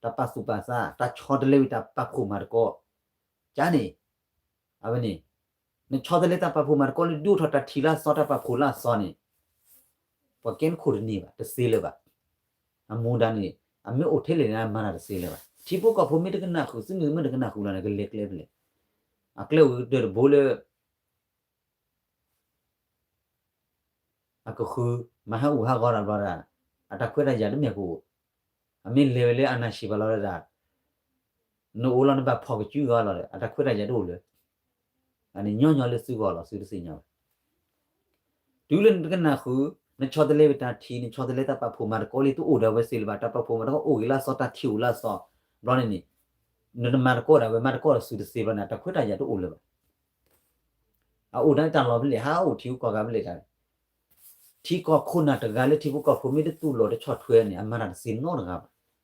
တၢ်ပာ်သူၣ်ပာ်သး, တၢ်ဆီတလဲဝံၤတၢ်ပာ်ဖှိၣ်မၤသကိး, ကန့ၣ်, အဝဲန့ၣ်, နဆီတလဲတၢ်ပာ်ဖှိၣ်မၤသကိးလၢဒုးအိၣ်ထီၣ်တၢ်ထံၣ်လၢအသီ တၢ်ပာ်ဖှိၣ်လၢအသီန့ၣ်, ပှၤကဲနခိၣ်တန့ၢ်ဘၣ်, တသ့လၢၤဘၣ်. အမူဒါန့ၣ်, အမ့ၢ်အိၣ်ထဲလဲၣ်န့ၣ် အမၤတၢ်တသ့လၢၤဘၣ်. ထံဖိကီၢ်ဖိမ့ၢ်တကနၣ်ဃုာ်, သုမ့ၢ်မ့ၢ်တကနၣ်ဃုာ်လီၤန့ၣ် ကလဲၤကျဲဖဲလဲၣ်. အကျဲအိၣ်ကတၢၢ်တဘိလၢ အကဃုမၤဟးဂူာ်ဟးဂီၤတၢ်ဘျီဒၣ်, အတၢ်ခွဲးတၢ်ယာ်တမ့ၢ်ကအိၣ်, အမ့ၢ်လဲၤဝဲလၢအနၢ်ဆံးဘၣ်လီၤဒၣ်, နအိၣ်လီၤနဘၣ်ဖီၣ်ကစုဂၤလီၤဒီး အတၢ်ခွဲးတၢ်ယာ်တအိၣ်လၢၤ. အန့ၣ်ညီညီလၢသုဂီၢ်လီၤ သုတသ့ၣ်ညါဘၣ်. တုၤလၢနတကနၣ်ဃုာ်, နဆီတလဲဝဲတၢ်ထံၣ်, နဆီတလဲတၢ်ပာ်ဖှိၣ်မၤသကိးလံ တအိၣ်ဒီးဝဲသ့လၢၤဘၣ်, တၢ်ပာ်ဖှိၣ်မၤသကိးအိၣ်ဂ့ၤလၢအသီ တၢ်ထံၣ်အိၣ်လၢအသီ, ဘျီန့ၣ်န့ၣ်, နတမၤသကိးဒၣ်ဝဲ မၤသကိးဒီးသုတသ့ဘျီန့ၣ် အတၢ်ခွဲးတၢ်ယာ်တအိၣ်လၢၤဘၣ်. အအိၣ်ဒၣ်တၢ်လီၢ်ဖဲလဲၣ်, ဟးအိၣ်ထံဂုၤကီၢ်ဂၤဖဲလဲၣ်တၢ် ထံကီၢ်ခိၣ်နၢ်တဂၤလၢထံဖိကီၢ်ဖိမ့ၢ်တသူၣ်လီၤတဆီၣ်ထွဲန့ၣ် အမၤတၢ်တသ့နီတဂၤဘၣ်.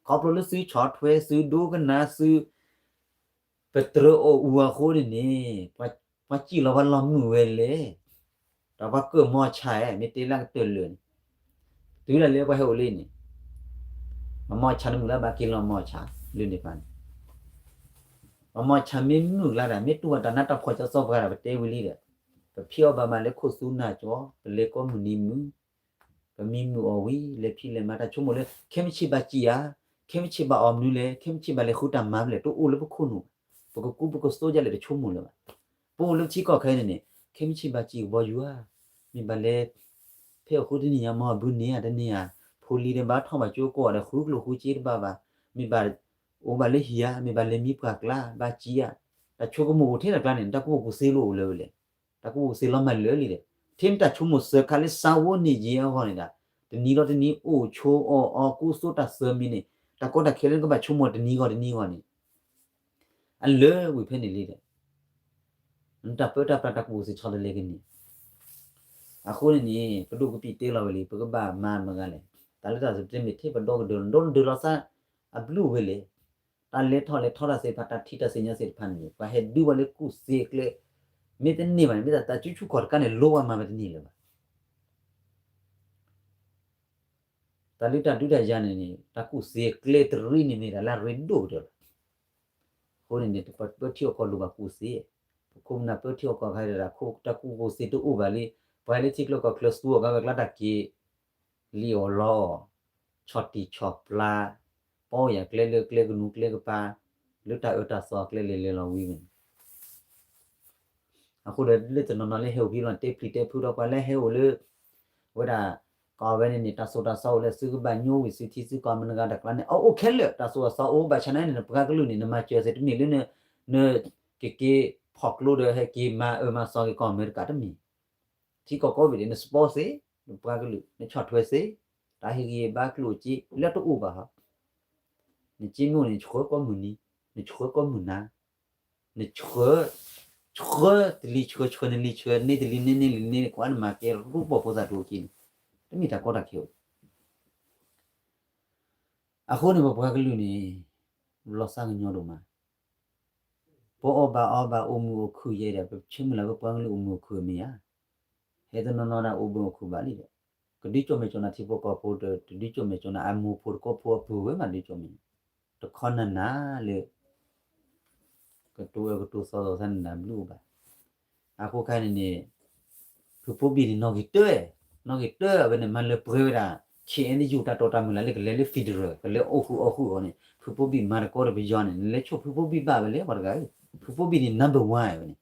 ခီဖျိလၢသုဆီၣ်ထွဲ သုဒိကနၣ် သု ပတြၢၤအီၣ်အူအဃိန့ၣ်န့ၣ်, ပှၤစံၣ်လီၤပှၤလီၤမုာ်ဝဲလဲၣ်. ဒီးပှၤကၢၣ်မီၤဆါဧၢ မ့ၢ်တဲလၢကတၢၢ်လၢာ်န့ၣ်, တုၤဒၣ်လဲာ်ပှၤဟဲအိၣ်လံန့ၣ်, ပှၤမီၤဆါန့ၣ်မုၢ်လၢ်ဘၣ်က့ၤလီၤမီၤဆါ, လၢန့ၣ်ပှၤန့ၣ် ပှၤမီၤဆါမ့ၢ်မုၢ်ကျါဒၣ် မ့ၢ်တူၢ်ဘၣ်တၢ်နးတၢ်ဖှီၣ်ကၠီစီပှၤဒၣ် ပတဲဝံၤလံဒီး, ပဖံးအီၣ်ဘၣ်မးလၢခိၣ်သူနၢ်ကၠီ, ပလဲၤကိးမုၢ်နံၤမုၢ်, ပမံမုၢ်အီၣ်ဝံၤ လဲၤဖံးလဲၤမၤတၢ်ဆိကမိၣ်လၢ ခဲမုၢ်ဆ့ၣ်ဘၣ်စံၣ်ဧါ, ခဲမုၢ်ဆ့ၣ်ဘၣ်အီၣ်မနုၤလဲၣ်, ခဲမုၢ်ဆ့ၣ်ဘၣ်လဲၤဃုတၢ်မၤဖဲလဲၣ် တအိၣ်လၢပခိၣ်နူာ်ဘၣ်. ပကကူပကသိးဒ်လဲၣ်တဆိကမိၣ်လၢၤဘၣ်. ပအိၣ်လၢပထံကီၢ်ခဲအံၤန့ၣ်န့ၣ်, ခဲမုၢ်ဆ့ၣ်ဘၣ်စံၣ်ကဘီယူၤဧါ, မ့ၢ်ဘၣ်လဲၤ ဖဲအဃိတနံၣ်ညါ မ့ၢ်အဘုန့ၢ်ဧါ တန့ၢ်ဧါ, ဖိလံၤဒီးဘၣ်ထီၣ်ဘၣ်ကၠိကိးဂၤဒီး ဃုကျိၣ်ဃုစ့တဘၣ်ဘၣ်, မ့ၢ်ဘၣ်အိၣ်ဘၣ်လၢဟံၣ်ဧါ, မ့ၢ်ဘၣ်လဲၤမံပှၢ်ကျါ ဘၣ်စံၣ်ဧါ, တၢ်ဆိကမိၣ်အိၣ်ထဲတၢ်ကျါန့ၣ် တၢ်ကူၣ်ဘၣ်ကူၣ်သ့လၢအိၣ်လၢၤဝဲလဲၣ်. တၢ်ကူၣ်ဘၣ်ကူၣ်သ့လီၤမၢ်လၢာ်လံဒီး, ထဲမ့ၢ်တၢ်ဆိကမိၣ်စၢၤခါလၢ စါဝိနံၤယံၤအဂီၢ်န့ၣ်ဒၣ်, တနံၤဒီးတနံၤအိၣ်ဆိးအီၣ်အီကူသိး တၢ်သၢမံၤန့ၣ်, တၢ်ကီတၢ်ခဲလၢနကဘၣ်ဆိကမိၣ်တနံၤဂီၢ်တနံၤဂီၢ်န့ၣ် အလၢာ်ဝံၤဖဲန့ၣ်လံဒီး, နတၢ်ပၢတၢ်ပြးတၢ်ကူၣ်ဘၣ်ကူၣ်သ့ဆီတလဲကန့ၢ်. အဃိန့ၣ်န့ၣ် ပဒိၣ်ကပံာ်တဲလီၤဝဲလံ ပကဘၣ်မၤမတၤလဲၣ်. တၢ်လၢတၢ်သ့တမ့ၢ်ထဲပဒိကဒၢၤ ဒိနဒၢၤလီၤသးအဘျုးဝဲလဲၣ်. တၢ်လဲၤထီၣ်လဲၤထီတၢ်သ့ၣ်တဖၣ် တၢ်ထံၣ်တၢ်သ့ၣ်ညါသ့ၣ်တဖၣ်န့ၣ်န့ၣ် ပှၤဟဲဒုးဝဲလၢကူၣ်သ့အကျဲ, မ့ၢ်တန့ၢ်ဘၣ်န့ၣ် မ့ၢ်တၢ်သးကၠူဆူၣ်ခီၣ်တကါန့ၣ် လိဝဲမၤဝဲတန့ၢ်လၢၤဘၣ်. တၢ်လၢတၢ်ဒုးတၢ်ယၤန့ၣ်န့ၣ် တၢ်ကူၣ်သ့အကျဲတရံးန့ၣ်မ့ၢ်တၢ်လၢအရ့ဒိၣ်ကတၢၢ်လီၤ. အဃိန့ၣ်န့ၣ် ပပၢထံအီၣ်ကီၢ်လိၣ်ဘၣ်ကူၣ်သ့, ပခိၣ်ပနၢ်ပၢထံအီၣ်ကီၢ်ခါဒီး တၢ်ကူၣ်ဘၣ်ကူၣ်သ့တအိၣ်ဘၣ်လံ. ပှၤလၢထံကျါကီၢ်ချၢသူအီၤကါဝဲကျါတၢ်က့ၤ လံၣ်အီၣ်လီအီၣ်, ဆီၣ်တံၢ်ဆီၣ်ပျါ, ပီယၢ်ကျဲလၢကျဲကနူၤကျဲကပၤ, လၢတၢ်အၢတၢ်သီအကျဲလဲၤလဲၤလီၤဝံၤန့ၣ် အဃိဒီးလၢတနီၤနီၤလၢဟဲအိၣ်ဖဲလီၤ တဲဖျံးတဲဖုးဒီးပှၤလၢဟဲအိၣ်လၢ အဝဲဒၣ် ကီၢ်ဝဲန့ၣ်န့ၣ် တၢ်သိၣ်တၢ်သီအိၣ်လၢ သုကဘၣ်ညိကွံာ်သုထံသုကီၢ်မတၤတဂၤတကျါန့ၣ် အအိၣ်ခဲလၢာ် တၢ်သိၣ်တၢ်သီအိၣ် ဘၣ်ဆၣ်န့ၣ်န့ၣ် နပှၤကလုာ်န့ၣ် နမၤစၢၤသ့တမ့ၢ်လၢ နကက့ၤဖီၣ်ကျိဒီးဟဲက့ၤမၤအၢမၤသီက့ၤကီၢ်အမဲရကၤတမ့ၢ် ထံကီၢ်ကိးဘ့ၣ်န့ၣ် နsupportသ့, နပှၤကလုာ် နဆီၣ်ထွဲသ့, တၢ်ဟ့ၣ်ဂံၢ်ဟ့ၣ်ဘါကျိၣ်စ့လၢတအိၣ်ဘၣ်ဟီ, နစ့မ့ၢ်အိၣ်န့ၣ် နဆှၢကိးမုၢ်နံၤ, နဆှၢကိးမုၢ်နၤ, နဆှၢ, ဆှၢတလံၤဆှၢ ဆှၢနလံၤဆှၢ န့ၢ်တလံၤန့ၢ် န့ၢ်လံၤန့ၢ် ကွၢ်နမၤကဲရူၢ်ပီၢ်ဖိသၣ်ဒိၣ်က့န့ၣ် တမ့ၢ်တၢ်ကီတၢ်ခဲအိၣ် အဃိန့ၣ် ပပှၤကလုာ်န့ၣ် လီၤသးကညီၤဒိၣ်မး, ပအီၣ်ဘၣ်အီဘၣ်အိၣ်မုာ်အိၣ်ခုၣ်ယဲဒီး ပဆၢမုၢ်လၢ်ပပှၤကလုာ်အိၣ်မုာ်အိၣ်ခုၣ်မ့ၢ်ဧါ, ဟဲတနီၤနီၤဒၣ်အိၣ်ဘၣ်အိၣ်ခုၣ်ဘၣ်လံဒီး ကဒုးကၠီၣ်မဲာ်ကၠီၣ်နၤထံဖိကီၢ်ဖိဒီး တဒုးကၠီၣ်မဲာ်ကၠီၣ်နၤ အမိၢ်ဖိတကိးဖိအပုၢ်ဝဲၢ်မးဒုးကၠီၣ်မဲာ်, တခီနၤနၤလၢ ကတိၤအၢကတိၤသီသီသးန့ၣ်ဒၣ်ဘျုးအိၣ်ဘၣ်, အဃိခါန့ၣ်န့ၣ် ဖုဖိဘံၣ်န့ၣ် နီၣ်ဂံၢ်တၢ, နီၣ်ဂံၢ်တၢအဝဲန့ၣ် မၤလၢပှဲၤဝဲဒၣ် ခ့ၣ်အဲၣ်ယူၣ် တၢ်တိာ်တၢ်မုၢ်လၢ်လၢကလဲၤလၢ federal ကလဲၤအိၣ်ဃုာ်အီၣ်ဃုာ်အီၤန့ၣ် ဖုဖိဘံၣ်မၤတကီဒီးပယီၤန့ၣ် နလဲၤဆိၣ်ဖုဖိဘံၣ်ဘၣ်ဝဲလဲၣ် ပှၤတဂၤဧၢ, ဖုဖိဘံၣ်န့ၣ် number one ဝဲန့ၣ်,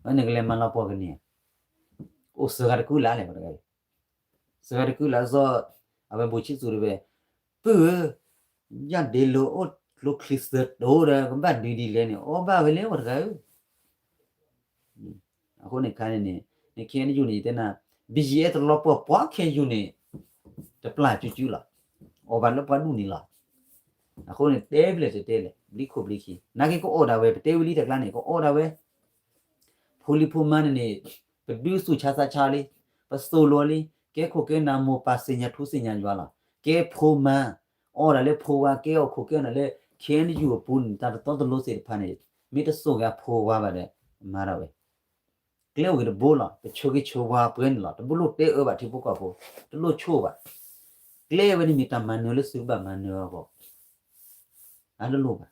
အဝဲန့ၣ်ကလဲၤမၤလီၤပှီၢ်ကန့ၢ်ဧါ, အိၣ်စၢၤဂၤတကုလၢ်လဲၣ် ပှၤတဂၤဧၢ, စၢၤဂၤတကုလၢ်အသိး, အဝဲဘိၣ်ဆံသူးတဝဲ, ပုၢ်ဧၢ ယဒ့လိာ်အိၣ်ကျိချံသၢတိၤဒီး ကဘၣ်ဒုးဒ်လဲၣ်န့ၣ် အီၣ်ဘၣ်ဝဲလဲၣ် ပှၤတဂၤဧၢ, အဃိန့ၣ်ခါန့ၣ်န့ၣ် နခ့ၣ်အဲၣ်ယူၣ်န့ၣ် ယတဲနၤ ဘံၣ်ယံၣ်အဲၣ်တလီၤပှီၢ်ပှၤခ့ၣ်ယူၣ်န့ၣ် တပျၢ်ကၠူကၠူလီၤ, အီၣ်ဘၣ်လၢပှၤဒူၣ်န့ၣ်လီၤ, အဃိန့ၣ် တဲဘျဲၣ်တတဲလဲၣ် ဘျံးခိၣ်ဘျံးခံ နာ်က့ကအိၣ်ဒၣ်ဝဲ ပတဲဝံၤလံတကျါန့ၣ် ကအိၣ်ဒၣ်ဝဲ ဖိလံၤဖိမါန့ၣ်န့ၣ် ပဒုးသူၣ်ဆါသးဆါလံ, ပသိၣ်လိလံ, ကဲခိၣ်ကဲနၢ်မိၢ်ပၢ်သ့ၣ်ညါထူသ့ၣ်ညါယွၤလီၤ, ကဲဖိမါ, အီၣ်ဒၣ်လၢဖိဝါ ကဲအီၣ်ခိၣ်ကဲနၢ်လၢ ခ့ၣ်အဲၣ်ယူၣ်အပူၤန့ၣ် တၢ်တတီတလိၤသ့ၣ်တဖၣ်န့ၣ် မ့ၢ်တစိာ်က့ၤအဖိဝါဘၣ်ဒီး မၤဒၣ်ဝဲ ကျဲအိၣ်ဂ့ၤတဘိလီၤ. ပဆၢဂ့ၤဆၢဝါပှဲၤန့ၣ်လီၤ. တဘၣ်လိၣ်တဲအၢဘၣ်ထံဖိကီၢ်ဖိ, တလိၣ်ဆိၣ်ဘၣ်. ကျဲဝဲန့ၣ်မ့ၢ်တၢ်မၤနၢၤလၢသုကဘၣ်မၤနၢၤအဂီၢ်, အတလိၣ်ဘၣ်.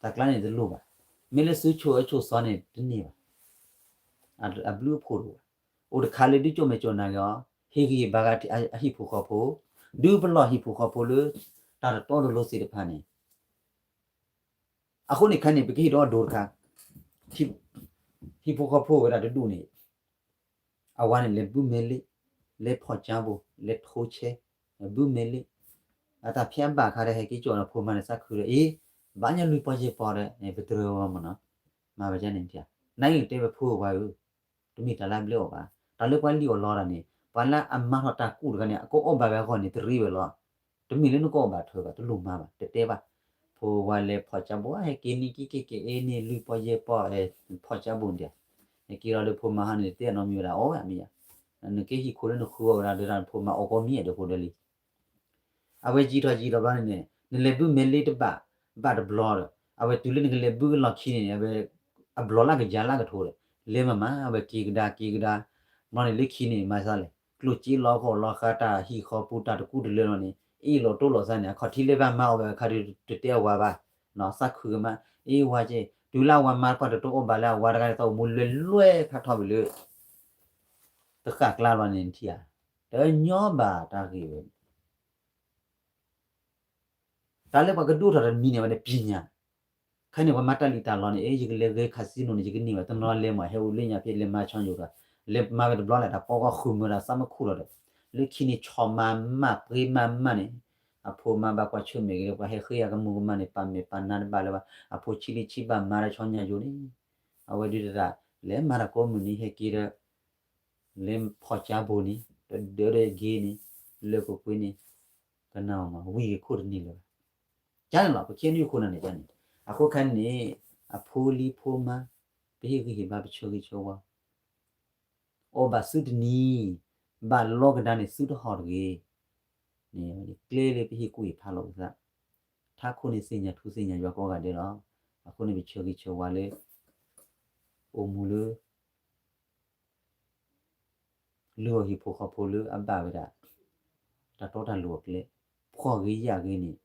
တၢ်ကျါန့ၣ်တလိၣ်ဘၣ်. မ့ၢ်လၢသုဆိၣ်အၢဆိၣ်စီန့ၣ်တန့ၢ်ဘၣ်. အဘျုးအဖှိၣ်တအိၣ်ဘၣ်. အိၣ်တခါလၢဒုးကၠိၣ်မဲာ်ကၠိၣ်နၢ်က့ၤအီၤ, ဟ့ၣ်ဂံၢ်ဟ့ၣ်ဘါက့ၤအဟံၣ်ဖိဃီဖိ, ဒုးပလီၢ်ဟံၣ်ဖိဃီဖိလၢ တၢ်တတီတလိၤသ့ၣ်တဖၣ်န့ၣ် အဃိန့ၣ်ခဲန့ၣ် ပကဟ့ၣ်ဒီးအဒိတခါ, ဟံၣ်ဖိဃီဖိဝဲဒၣ်တဒူၣ်န့ၣ်, အဝၤန့ၣ်လဲၤဘုမဲာ်လ့, လဲၤဖီၣ်ကၠါဘိ, လဲၤထိဆဲ, ဘုမဲာ်လ့, အတၢ်ဖဲအဘၣ်အခါဒီး ဟဲက့ၤကၠီၣ်ဒီးဖိမါန့ၣ်သးခုဒီး အ့, ဘၣ်ညါလွံၢ်ပီၢ်ယဲၢ်ပီၢ်ဒီး ပတြၢၤဝဲမနီၤ, မၤဝဲဒ်န့ၣ်, နကတဲဝဲဖိဝၤဧၢ, တမ့ၢ်တၢ်လၢအဘျဲအီၤဘၣ်. တၢ်လၢပှၤလံၣ်အီၣ်လီတၢ်န့ၣ် ပှၤလၢအမၤထီၣ်တၢ်ကူၣ်တဂၤန့ၣ် အကအီၣ်ဘၣ်ဝဲအဂီၢ်န့ၣ် တရ့ဝဲလီၤ. တမ့ၢ်လၢနကအီၣ်ဘၣ်ထွဲဘၣ်, တလိၣ်မၤဘၣ်, တတဲဘၣ်. ဖိဝၤလဲၤဖီၣ်ကၠါဘိ ဟဲက့ၤန့ၢ်က့ၤက့ၤက့ၤအ့န့ၢ်လွံၢ်ပီၢ်ယဲၢ်ပီၢ် ဖီၣ်ကၠါဘိန့ၣ်, ဟဲက့ၤလီၤဒီးဖိမါဟီန့ၣ် တတဲအနီတမံၤဝဲဒၣ် အီၣ်ဝဲအမ့ၢ်ယါ, နကဲဟံၣ်ခိၣ်လၢနဃုအီၣ်ဝဲဒၣ်ဒီး ဖိမါအီၣ်ကီမံၤအဲၣ်ဒိးဖိဒၢလံ အဝဲယံာ်ထီၣ်ယံာ်ထီၣ်ဘျီန့ၣ်န့ၣ် နလဲၤဘုမဲာ်လ့တဘၣ်, ဘၣ်တဘျီဒီး အဝဲတုၤလၢနကလဲၤဘုကလီၢ်ခံန့ၣ်န့ၣ် အဝဲ အဘျီလၢကယၤလၢကထိဒီး လဲၤမၤမး အဝဲက့ၤကဒါက့ၤကဒါ, ဘျီန့ၣ်လၢခံန့ၣ် မၤသးလဲၣ် ကျိၣ်စ့လီၤဃီလီၤဃာ်တၢ်ဟံၣ်ဃီပူၤတၢ်တကူၣ်တလၢလီၤန့ၣ် အ့ၣ်လိာ်တိၢ်လိာ်သးန့ၣ် အခီၣ်ထံးလၢဘၣ်မါအီၣ်ဝဲအခါဒီးတတဲအဝၤဘၣ်, သးခုကမါ, အ့ၣ်ဝၤက့ၤ တုၤလၢအဝၤမါတပှၢ်တတိၢ်အီၣ်ဘၣ်လၢအဝၤတဂၤန့ၣ် သးအိၣ်မူလွဲလွဲဖးထီၣ်ဝံၤလၢ တဃၣ်ကျါလီၤန့ၣ်ထံၣ်ဧါ, တညီဘၣ်တၢ်ဂ့ၢ်ဝဲန့ၣ် တၢ်လၢပှၤကဒိၣ်ထီၣ်တမံၤန့ၣ်ဝဲန့ၣ် ပညာ, ခဲန့ၣ် ပှၤမၤတၢ်လံၣ်တၢ်လီန့ၣ် အ့ ယကလဲၤဂဲၤ casino န့ၣ် ယကန့ၢ်ဘၣ် တနီၤလဲၤမး ဟဲအိၣ်လၢညါဖဲ လဲၤမၤဆီညိၣ်တၢ်, လဲၤမၤဝဲတဘျီလၢ် တၢ်ပီကီၢ်ဃုာ်မုာ်ဒီး သးမူခိၣ်လီၤဒီး, လၢခံန့ၣ် ဆီၣ်မၤမၢ်ပှ့ၤမၤမၢ်န့ၣ်, အဖိမါဘၣ်ကွၢ်ဆၢၣ်မဲာ်က့ၤလၢ ပှၤဟဲဃ့အကမူကမၣ်န့ၣ် ပာ်မဲာ်ပာ်နါတဘၣ်လၢၤဘၣ်, အဖိဆံးလံဆံးဘၣ်မၤဒီးဆီညၣ်ယိာ်န့ၣ်, အဝဲဒုးတၢ် လဲၤမၤတၢ်ကိးမုၢ်နံၤ ဟဲက့ၤဒီး လဲၤဖီၣ်ကၠါဘိန့ၣ် တဒၢဒီးဂ့ၤန့ၣ် လၢကွ့ၢ်ကွ့ၢ်န့ၣ် ကနၣ်အီၤမး ဝံၤဂ့ၤခိၣ်တန့ၢ်လၢၤဘၣ်. ကန့ၣ်လီၤ ပခံနွံခိၣ်နၢ်န့ၣ်န့ၣ်, အဃိခဲန့ၣ် အဖိလံၤဖိမါ ပဟ့ၣ်ဂံၢ်ဟ့ၣ်ဘါ ပဆၢဂ့ၤဆၢဝါ အီၣ်ဘၣ်သုတနံၤ, ဘၣ်လီကဒါန့ၣ်သုတဟီၣ်တဂ့ၤ, န့ၣ်ကျဲလၢပဟ့ၣ်ကူၣ်ဟ့ၣ်ဖးလိာ်ပသး, ထးခိၣ်န့ၣ်သ့ၣ်ညါထူသ့ၣ်ညါယွၤကိးဂၤဒဲးလီၤ. အဃိန့ၣ်ပဆၢဂ့ၤဆၢဝါလၢ အိၣ်မူလၢ လုၢ်အီၣ်ဟံၣ်ဖိဃီဖိလၢအဘၣ်ဝဲဒၣ် တၢ်တီတၢ်လိၤအကျဲ, ဖှီၣ်ဂ့ၤယာ်ဂ့ၤန့ၣ်,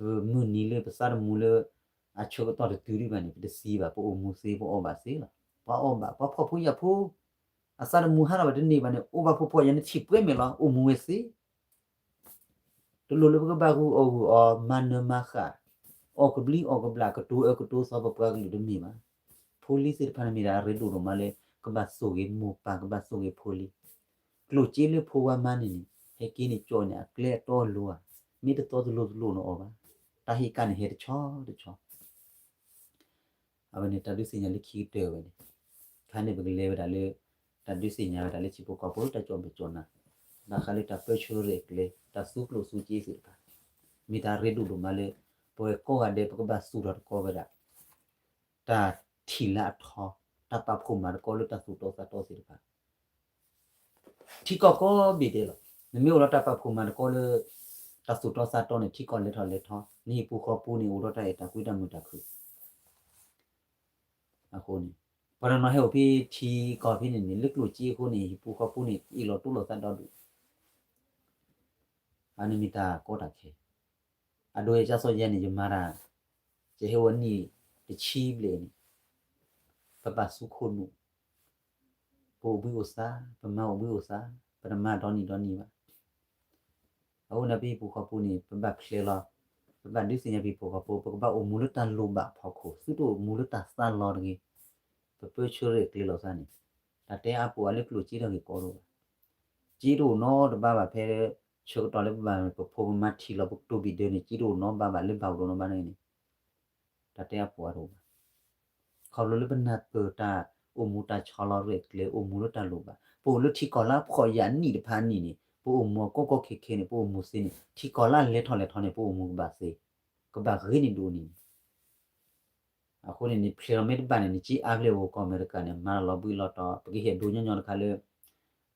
ပမုၢ်နံၤလၢပသးတမူလၢ အဆၢကတီၢ်တတုၤဒံးဘၣ်န့ၣ် ပတသံဘၣ်, ပအိၣ်မူသ့ ပအီၣ်ဘၣ်သ့လီၤ. ပှၤအီၣ်ဘၣ် ပှၤဖှီၣ်ဖိယာ်ဖိ, အသးတမူဟးထီၣ်ဘၣ်တန့ၢ်ဘၣ်န့ၣ် အိၣ်ဘၣ်ဖှီၣ်ဖှီၣ်ယာ်န့ၣ် ထံၣ်ပှဲၤမဲာ်လီၤ အိၣ်မူဝဲသ့ တလိၣ်လၢပကဘၣ်ဂုာ်အီၣ်ဂုာ်အီ မၤနၢၤမၤဃၣ်, အီၣ်ကဘျံးအီၣ်ကဘျၣ် ကတိၤအၢကတိၤသီပပှၤကလုာ်တမ့ၢ်ဘၣ်. ဖိလံၤသ့ၣ်တဖၣ်န့ၣ်မ့ၢ်ဒၣ်အရ့ဒိၣ်ဒိၣ်မးလၢ ကဘၣ်သိၣ်ဂ့ၤမိၢ်ပၢ် ကဘၣ်သိၣ်ဂ့ၤဖိလံၤ. ကျိၣ်စ့လၢဖိဝါမါန့ၣ်န့ၣ် ဟဲက့ၤန့ၣ်ကၠီန့ၣ် အကျဲအတီအလိၤဧါ, မ့ၢ်တသီတလိၤတလိၤန့ၣ်အီၤဘၣ်. တၢ်ဟ့ၣ်ကၣ်န့ၣ်ဟဲတဆီတဆီ အဝဲန့ၣ်တၢ်ဒုးသ့ၣ်ညါလၢခံကတၢၢ်ဝဲန့ၣ်, ခါန့ၣ်ပကလဲၤဝဲဒၣ်လၢ တၢ်ဒုးသ့ၣ်ညါဝဲဒၣ်လၢထံဖိကီၢ်ဖိတၢ်ကၠီၣ်မဲာ်ကၠီၣ်နါ, ဘၣ်ဃးလၢတၢ်ပၢဆှၢရဲၣ်ကျဲၤ တၢ်သူကျိၣ်သူစ့သ့ၣ်တဖၣ်, မ့ၢ်တၢ်ရ့ဒိၣ်ဒိၣ်မးလၢ ပဝဲကိးဂၤဒဲး ပကဘၣ်သူၣ်ထီၣ်တကီဝဲဒၣ် တၢ်ထံၣ်လၢအထီ, တၢ်ပာ်ဖှိၣ်မၤသကိးလၢတၢ်သူၣ်တီသးတီသ့ၣ်တဖၣ် ထံကီၢ်ကိးဘ့ၣ်ဒဲးလီၤ. နမ့ၢ်အိၣ်ဒီးတၢ်ပာ်ဖှိၣ်မၤသကိးလၢ တၢ်သူၣ်တီသးတီန့ၣ် ထံကီၢ်လဲၤထီၣ်လဲၤထီ, နဟံၣ်ပူၤဃီပူၤန့ၣ် အိၣ်ဒီးတၢ်အဲၣ်တၢ်ကွံတၢ်မုာ်တၢ်ခုၣ်. အဃိန့ၣ် ပှၤတနီၤဟဲအိၣ်ဖဲထံကီၢ်ဖဲန့ၣ်န့ၣ် လၢကျိၣ်စ့အဃိန့ၣ် ဟံၣ်ပူၤဃီပူၤန့ၣ် အ့ၣ်လိာ်တိၢ်လိာ်သးဒီဒူၣ် အန့ၣ်မ့ၢ်တၢ်ကီတၢ်ခဲ, အဒိ ယကၢ်စီယဲန့ၣ် ယမၤတၢ်, ယဟဲဝဲနံၣ်တဆံဘျဲၣ်န့ၣ်, ပဘၣ်သူခိၣ်နူာ်, ပအိၣ်ဘှံးအိၣ်သါ, ပမၤအိၣ်ဘှံးအိၣ်သါ, ပတမၤဒီနံၤဒီနံၤဘၣ်. အဃိန့ၣ် ပဟံၣ်ပူၤဃီပူၤန့ၣ် ပဘၣ်ဖျဲးလီၤ, ပဘၣ်ဒုးသ့ၣ်ညါပဟံၣ်ပူၤဃီပူၤ ပကဘၣ်အိၣ်မူလၢတၢ်လိၣ်ဘၣ်အဖီခိၣ် သုတအိၣ်မူလၢတၢ်သးလီတဂ့ၤ. ပပၢဆှၢရဲၣ်ကျဲၤလိာ်သးန့ၣ် တၢ်တဲအါပူၤအါလၢကျိၣ်စ့တဂ့ၤကီဒိၣ်ဘၣ်. စ့တအိၣ်နီတဘ့ၣ်ဘၣ်ဖဲ ဆၢကတီၢ်လၢပဘၣ်ပဖိပမါထံၣ်လီၤပကတိၤဘံၣ်ဒၢန့ၣ် စ့တအိၣ်နီဘ့ၣ်ဘၣ်လၢဘၣ်အိၣ်ဒိၣ်နီဘ့ၣ်န့ၣ် တၢ်တဲအါပူၤအါတအိၣ်ဘၣ်. ခီဖျိလၢပနၢ်ပၢၢ်တၢ်အိၣ်မူတၢ်ဆီလီၤရဲၣ်ကျဲၤ အိၣ်မူလၢတၢ်လိၣ်ဘၣ် ပအိၣ်လၢထံကီၢ်လၢအဖှီၣ်ယာ်နံၣ်တဖၣ်နံၣ်န့ၣ် ပအိၣ်မူအကီကီခဲခဲန့ၣ် ပအိၣ်မူသ့န့ၣ် ထံကီၢ်လၢအလဲၤထီၣ်လဲၤထီန့ၣ် ပအိၣ်မူကဘၣ်သ့ ကဘၣ်ဂ့ၤန့ၢ်ဒိၣ်န့ၣ် အဃိန့ၣ်န့ၣ် ဖျဲးလီၤမ့ၢ်တဘၣ်န့ၣ် နစ့အါဖျဲၣ်အိၣ်ကီၢ်အမဲရကၤန့ၣ် မၤလီၤဘှံးလီၤတီၤ ပကဟ့ၣ်အဒိညီညီတခါလၢ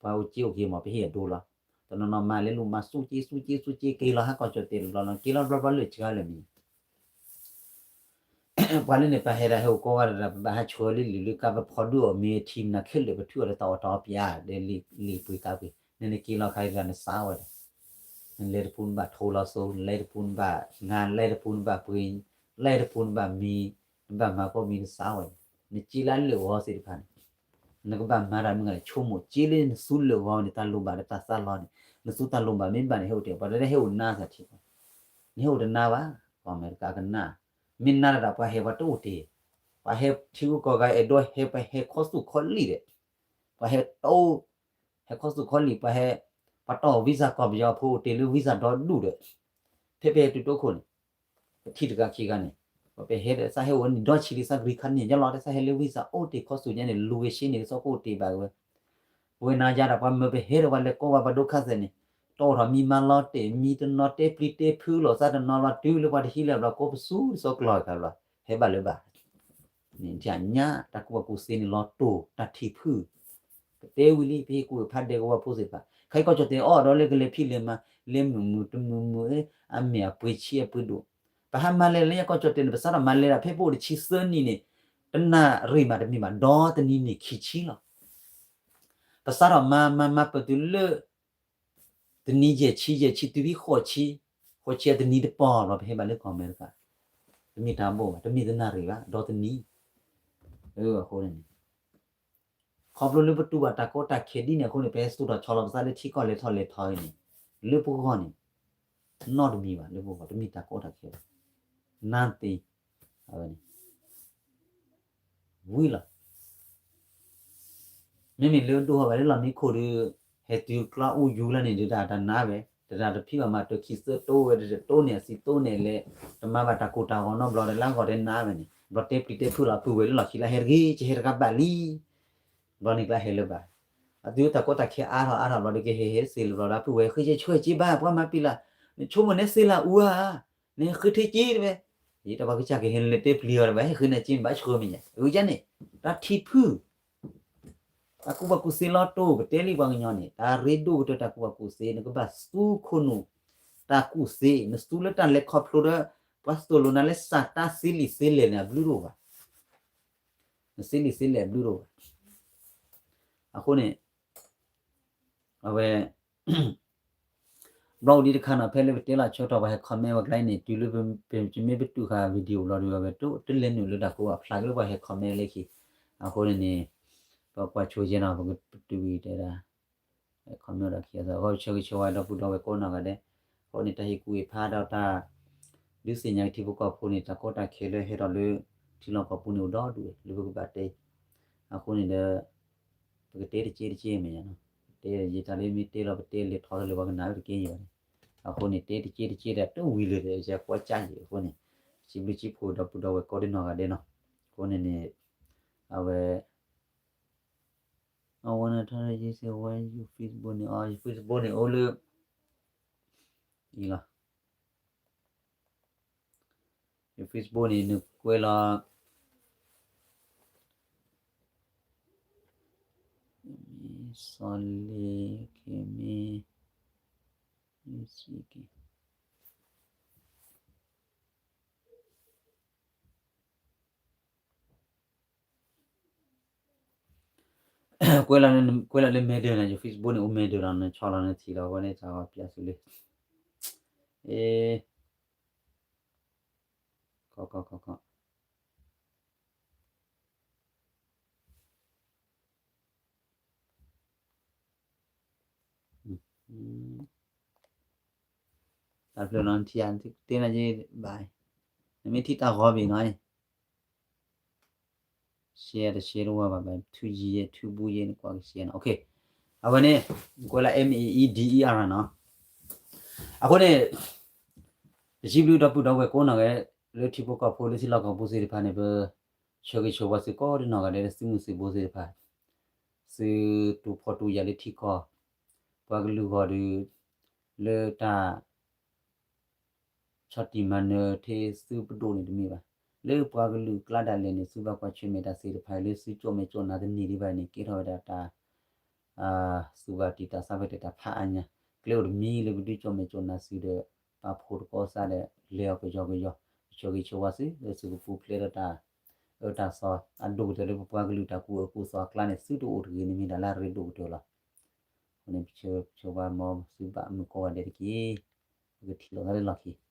ပှၤအိၣ်စ့အိၣ်က့ၤမး ပဟ့ၣ်အဒိလီၤ. တနီၤနီၤမၤလဲၤလူၤမၤသူစ့သူစ့သူစ့ က့ၤလီၤဟးကီၢ်ကၠီၣ်တဲာ်တဘျီလီၤ က့ၤလီၤတဘျီဘျီလၢစှၤလၢာ်မံၤ ပှၤလၢန့ၣ် ပဟဲဒၣ်ဟဲအိၣ်ကိးဂၤဒဲး ပဘၣ်ဟးဆှၢလၢလံာ်လၢကါ ပဖီဒုးအီၣ်မ့ၤထံမနၤခဲလၢာ် ပထုးအီၤဒီးတၢ်အီၣ်တၢ်အီပၠး ဒီးလံာ်ပှ့ၤကါပှ့ၤ နနက့ၤလီၤခါအံၤတဂၤ နစးဝဲဒီး နလဲၤတပူၤနဘၣ်ထိးလီၤစိ နလဲၤတပူၤနဘၣ်ငါ နလဲၤတပူၤနဘၣ်ပှ့ၤ နလဲၤတပူၤနဘၣ်မံ နဘၣ်မၤကိးမံၤ နစးဝဲန့ၣ် နစ့လၢအလၢာ်ဂီၤသ့ၣ်တဖၣ်န့ၣ် နကဘၣ်မၤတၢ်မုၢ်ဂၤန့ၣ် ဆိကမိၣ်စ့လၢနသူလၢာ်ဂီၤန့ၣ် တၢ်လိၣ်ဘၣ်ဒီးတၢ်သးလီၤန့ၣ် နသူတၢ်လိၣ်ဘၣ်မ့ၢ်ဘၣ်န့ၣ် ဟဲအိၣ်တ့ၢ် ပှၤတဟဲအိၣ်နါသးထံၣ် နဟဲအိၣ်တနါဘၣ် ပှၤအမဲရကၤကနၣ် မ့ၢ်နါတၢ်ဒီးပှၤဟဲပှၤတအိၣ်တ့ၢ် ပှၤဟဲထံဂုၤကီၢ်ဂၤအဲၣ်ဒိးဟဲ ပှၤဟဲခီသူၣ်ခီလံာ်ဒီး ပှၤဟဲတအိၣ် ဟဲခီသူၣ်ခီလံာ် ပှၤဟဲ ပှၤတီၢ်အီၣ် visa ကီၢ်ပယီၤဖိအိၣ်တ့ၢ်လၢ visa ဒီဒူၣ်ဒီး ဖဲပဟဲတုၤတိခိၣ်န့ၣ် ပထံၣ်တဂၤခံဂၤန့ၣ် ပဟဲဒီး သးဟဲအိၣ်န့ၣ် ဒီဆံးလံ သးဂံၢ်ခါန့ၣ် ယလီၤဒီး သးဟဲလၢ visa အိၣ်တ့ၢ်ခီသူၣ်ညါန့ၣ် လူၤဝဲရှဲန့ၣ် သးကအိၣ်တ့ၢ်ဘၣ်ဝဲ ပဝဲနၤယါဒီး ပှၤမၢပဟဲဒီး ပှၤလဲၤကိးဝဲပှၤဒိခါသဲးန့ၣ် တအိၣ်ထီၣ်မံမၤလီၤတဲာ် မံတနီၤတဲပျံၤတဲဖုးလိာ်သးတနီၤလီၤ တုၤလၢပှၤတဟံးလၢဘျီ ကိးပသူတစီကျီၢ်ခါဘျီ ဟဲဘၣ်လၢၤဘၣ် န့ၣ်ညါ တၢ်ကူၣ်ဘၣ်ကူၣ်သ့န့ၣ် လီၤတိၢ်တၢ်ထံၣ်ဖုၣ် ပတဲဝံၤလံ ပဟ့ၣ်ကူၣ်ဖးဒဲးကဝီၤဖိသ့ၣ်တဖၣ် ခဲအံၤကီၢ်ကၠီၣ်တဲာ်အီၣ်ဒီးလၢကလဲၤဖံးလဲၤမၤ လဲၤမုာ်မုာ်တမုာ်မုာ် အမဲာ်အပှ့ၤဆံးအပှ့ၤဒိၣ် ပဟးမၤလဲၤလၢညါကီၢ်ကၠီၣ်တဲာ်န့ၣ် ပစးထီၣ်မၤလဲၤဒၣ်ဖဲပအိၣ်တဆံသၢနံၣ်န့ၣ် တနၣ်ရံၣ်မးတမ့ၢ်ဘၣ် ဒီတနံၤန့ၣ်ခံဆံလီၤ ပစးထီၣ်မၤမၤမၤပတုၤလၢ တနံၤယဲၢ်ဆံ ယဲၢ်ဆံတုၤဖဲဃိးဆံ, ဃိးဆံအတနံၤတပီၢ်ဘျီ ပဟဲဘၣ်လၢကီၢ်အမဲရကၤ, တမ့ၢ်တၢ်ဘၣ်ဘၣ်, တမ့ၢ်တနၣ်ရံၣ်ဘၣ်, ဒီတနံၤ, အဃိန့ၣ် ခီဖျိလၢပတူၢ်ဘၣ်တၢ်ကီတၢ်ခဲဒ်န့ၣ်အဃိန့ၣ် ပဟဲသူၣ်ထီၣ်ဆီလီၤပသးလၢထံကီၢ်လဲၤထီၣ်လဲၤထီအံၤန့ၣ် လၢပဂီၢ်န့ၣ် နီတမံၤဘၣ်, လၢပဂီၢ်တမ့ၢ်တၢ်ကီတၢ်ခဲဘၣ်, nothing, အဝဲန့ၣ် ဝံၤလီၤ. မ့မ့ၢ်လၢဒိၣ်ဟီၣ်ဘၣ်လၢလီၤနံၤခိၣ်ဒီး ဟဲတုၤကျီအူယူၤလၢန့ၣ်ဒီး တၢ်တနါဝဲ, တတၢ်တဖံးဘၣ်မး တခံသၢတိဝဲ တတိန့ၣ်အသံတိန့ၣ်လဲၣ်, တမၤဘၣ်တၢ်ကိၢ်တၢ်ဂီၤနီတဘျီဒီး လၢဂီၤတဲနါဝဲန့ၣ်, ဘျီတဲပျံၤတဲဖုးလီၤ ဖုးဝဲလၢလီၢ်ခံလၢဟဲတဂ့ၤ ကဟဲတဂၤဘၣ်လံ ဘျီန့ၣ်ကျါဟဲလၢၤဘၣ်. အတုၤတၢ်ကီတၢ်ခဲအါထီၣ်အါထီၣ်ဘျီဒီး ကဟဲဟဲသ့လၢၤဘျီဒီး ဖုးဝဲဃ့ကဲဆှၢက့ဘၣ် ပှၤမၤပျံၤလၢ်, နဆိကမိၣ်နဲသ့လၢအူဧါ, နဟဲဃ့ထဲက့တဝဲ, ယတၢ်ပှၤကစၢ်ကဟဲလၢတဲပျံၤအီၤတဘၣ် ဟဲဃ့နၤက့ဘၣ်ဆှၢမ့ၢ်ညါ, အဝဲန့ၣ် တၢ်ထံၣ်ဖုၣ် တၢ်ကူၣ်ဘၣ်ကူၣ်သ့လီၤတိၢ် ပတဲလံပှၤကညီန့ၣ် တၢ်ရ့ဒိၣ်ကတၢၢ်တၢ်ကူၣ်ဘၣ်ကူၣ်သ့ နကဘၣ်သူခိၣ်နူာ် တၢ်ကူၣ်သ့ နသူလၢတၢ်လဲၤခီဖျိဒီး ပှၤသိၣ်လိနၤလၢစၢ်တၢ်သ့လံာ်သ့လဲၢ်န့ၣ် အဘျုးတအိၣ်ဘၣ်, နသ့လံာ်သ့လဲၢ်အဘျုးတအိၣ်ဘၣ်. အဃိန့ၣ် အဝဲ ဘျီအိၣ်ဒံးတခါနီၤ ဖဲလၢပတဲလီၤဆၢကတီၢ်ပှၤဟဲ comment ဝဲကျါအံၤန့ၣ် တုၤလၢပမ့ၢ်ပတုာ်ဃာ် video ဘျီဒီး အဝဲတလဲၤနုာ်လၢတၢ်ကိးဘၣ်ဖျါက့ၤလၢပှၤဟဲ comment လၢခံ, အဃိန့ၣ်န့ၣ် ပကွၢ်ဆိယဲနီၤ ပကပတုာ်ဝံၤတဲဒၣ် comment ဒီးခံအသး အဃိဆၢဂ့ၤဆၢဝါဒီပုၢ်ဒီဝဲၢ်ကိးနီၢ်ဂၤဒဲး, အဃိန့ၣ် တၢ်ဟ့ၣ်ကူၣ်ဟ့ၣ်ဖးဒီးတၢ် ဒုးသ့ၣ်ညါက့ၤထံဖိကီၢ်ဖိန့ၣ် တၢ်ကီတၢ်ခဲလၢဟဲထီၣ်လၢ ထံလီၢ်ကီၢ်ပူၤန့ၣ်အိၣ်ဒီဒူၣ်ဝဲ လၢပကဘၣ်တဲ အဃိန့ၣ်ဒီး ပကတဲတက့တက့မဲာ်ညါနီၤ, တဲယတၢ်လၢမ့ၢ်တဲလီၤပတဲလဲၤထီၣ်ထီၣ်လၢပှၤကနၣ်ဝဲတက့ယဲၢ်ဘၣ်န့ၣ်, အဃိန့ၣ် တဲတက့တက့ဒီးတဝံၤလၢာ်ဒီး ယကွၢ်ကၢ်ယံၤအဃိန့ၣ်, စံးဘျုးစံးဖှိၣ်ဒီပုၢ်ဒီဝဲၢ်ကိးဒ်နီၢ်ဂၤဒဲးနီၤ, အဃိန့ၣ်န့ၣ် အဝဲ I wanna tell you say why your Facebook န့ၣ် အီ ယ Facebook န့ၣ်အိၣ်လၢ အံၤလီၤ. ယ Facebook န့ၣ် နကွဲးလီၤ စီၤလ့ၤ က့ၤမ့ၢ် က့ၤ ကွဲးလီၤ ကွဲးလီၤလၢ Messenger န့ၣ် ယ Facebook န့ၣ်အိၣ် Messenger လီၤ နဆီၣ်လီၤနထံၣ်လီၤ အဝဲန့ၣ် တၢ်ဂီၤပျးသုလံ အ့ ခီခီခီခီ တၢ်ဖျိနီၤ နထံၣ်ဧါ နတဲနၤက့ ဘၣ် နမ့ၢ်ထံၣ်တၢ်ဂီၤဘၣ်နီၤ share တ share တဝဲဘၣ် ဘၣ် ထူယံၤယဲ ထူဘူးယဲ နကွၢ်က share နီၤ အဝဲန့ၣ် ကွဲးလၢ M A E D E R နီၤ အဃိန့ၣ် ယစံးဘျုးဒီပုၢ်ဒီဝဲၢ်ကိးနီၢ်ဂၤဒဲး လၢထံဖိကီၢ်ဖိလၢထံလီၢ်ကီၢ်ပူၤသ့ၣ်တဖၣ်န့ၣ် ပဆၢဂ့ၤဆၢဝါသုကိးဒ်နီၢ်ဂၤဒဲး သုမုၢ်သုဘိသ့ၣ်တဖၣ် သုတူၢ်ဖှီၣ်တူၢ်ယာ်လၢထံကီၢ် ပှၤကလုာ်ဂီၢ်ဒီး လၢတၢ် ဆီၣ်တံၢ်မၤနၢၤထဲသုပဒိၣ်န့ၣ်တမ့ၢ်ဘၣ်. လၢပှၤကလုာ်ကျါဒၣ်လဲာ်န့ၣ် သုဘၣ်ကွၢ်ဆၢၣ်မဲာ်တၢ်သ့ၣ်တဖၣ်အံၤ လၢသုကၠီၣ်မဲာ်ကၠီၣ်နါတန့ၢ်ဒံးဘၣ်န့ၣ် ကဲထီၣ်ဝဲဒၣ်တၢ် သူၣ်ဘၣ်တံာ်တာ်သးဘၣ်တဲာ်တၢ်ဖးအါညါ, ကျဲအိၣ်တမံၤလၢပဒုးကၠီၣ်မဲာ်ကၠီၣ်နါသုဒီး ပာ်ဖှိၣ်တကီၢ်စၢ်ဒီး လဲၤအီၤကယီကယီ, ပ ပဆိၣ်ဂ့ၤဆိၣ်ဝါသု လၢသုကပူၤဖျဲးဒီးတၢ်အၢတၢ်သီ အဒိၣ်ကတၢၢ်လၢပပှၤကလုာ်တၢ်ကူၣ်အၢကူၣ်သီအကျါန့ၣ် သုတအိၣ်တဂ့ၤန့ၣ်မ့ၢ်ဒၣ်လၢအရ့ဒိၣ်ကတၢၢ်လီၤ. အဃိန့ၣ် ပဆိၣ်ဂ့ၤဆိၣ်ဝါမ်သုဘၣ်မုၢ်ကိးဂၤဒဲးတက့ၢ်. ပကထံၣ်လိာ်သးလၢလီၢ်ခံ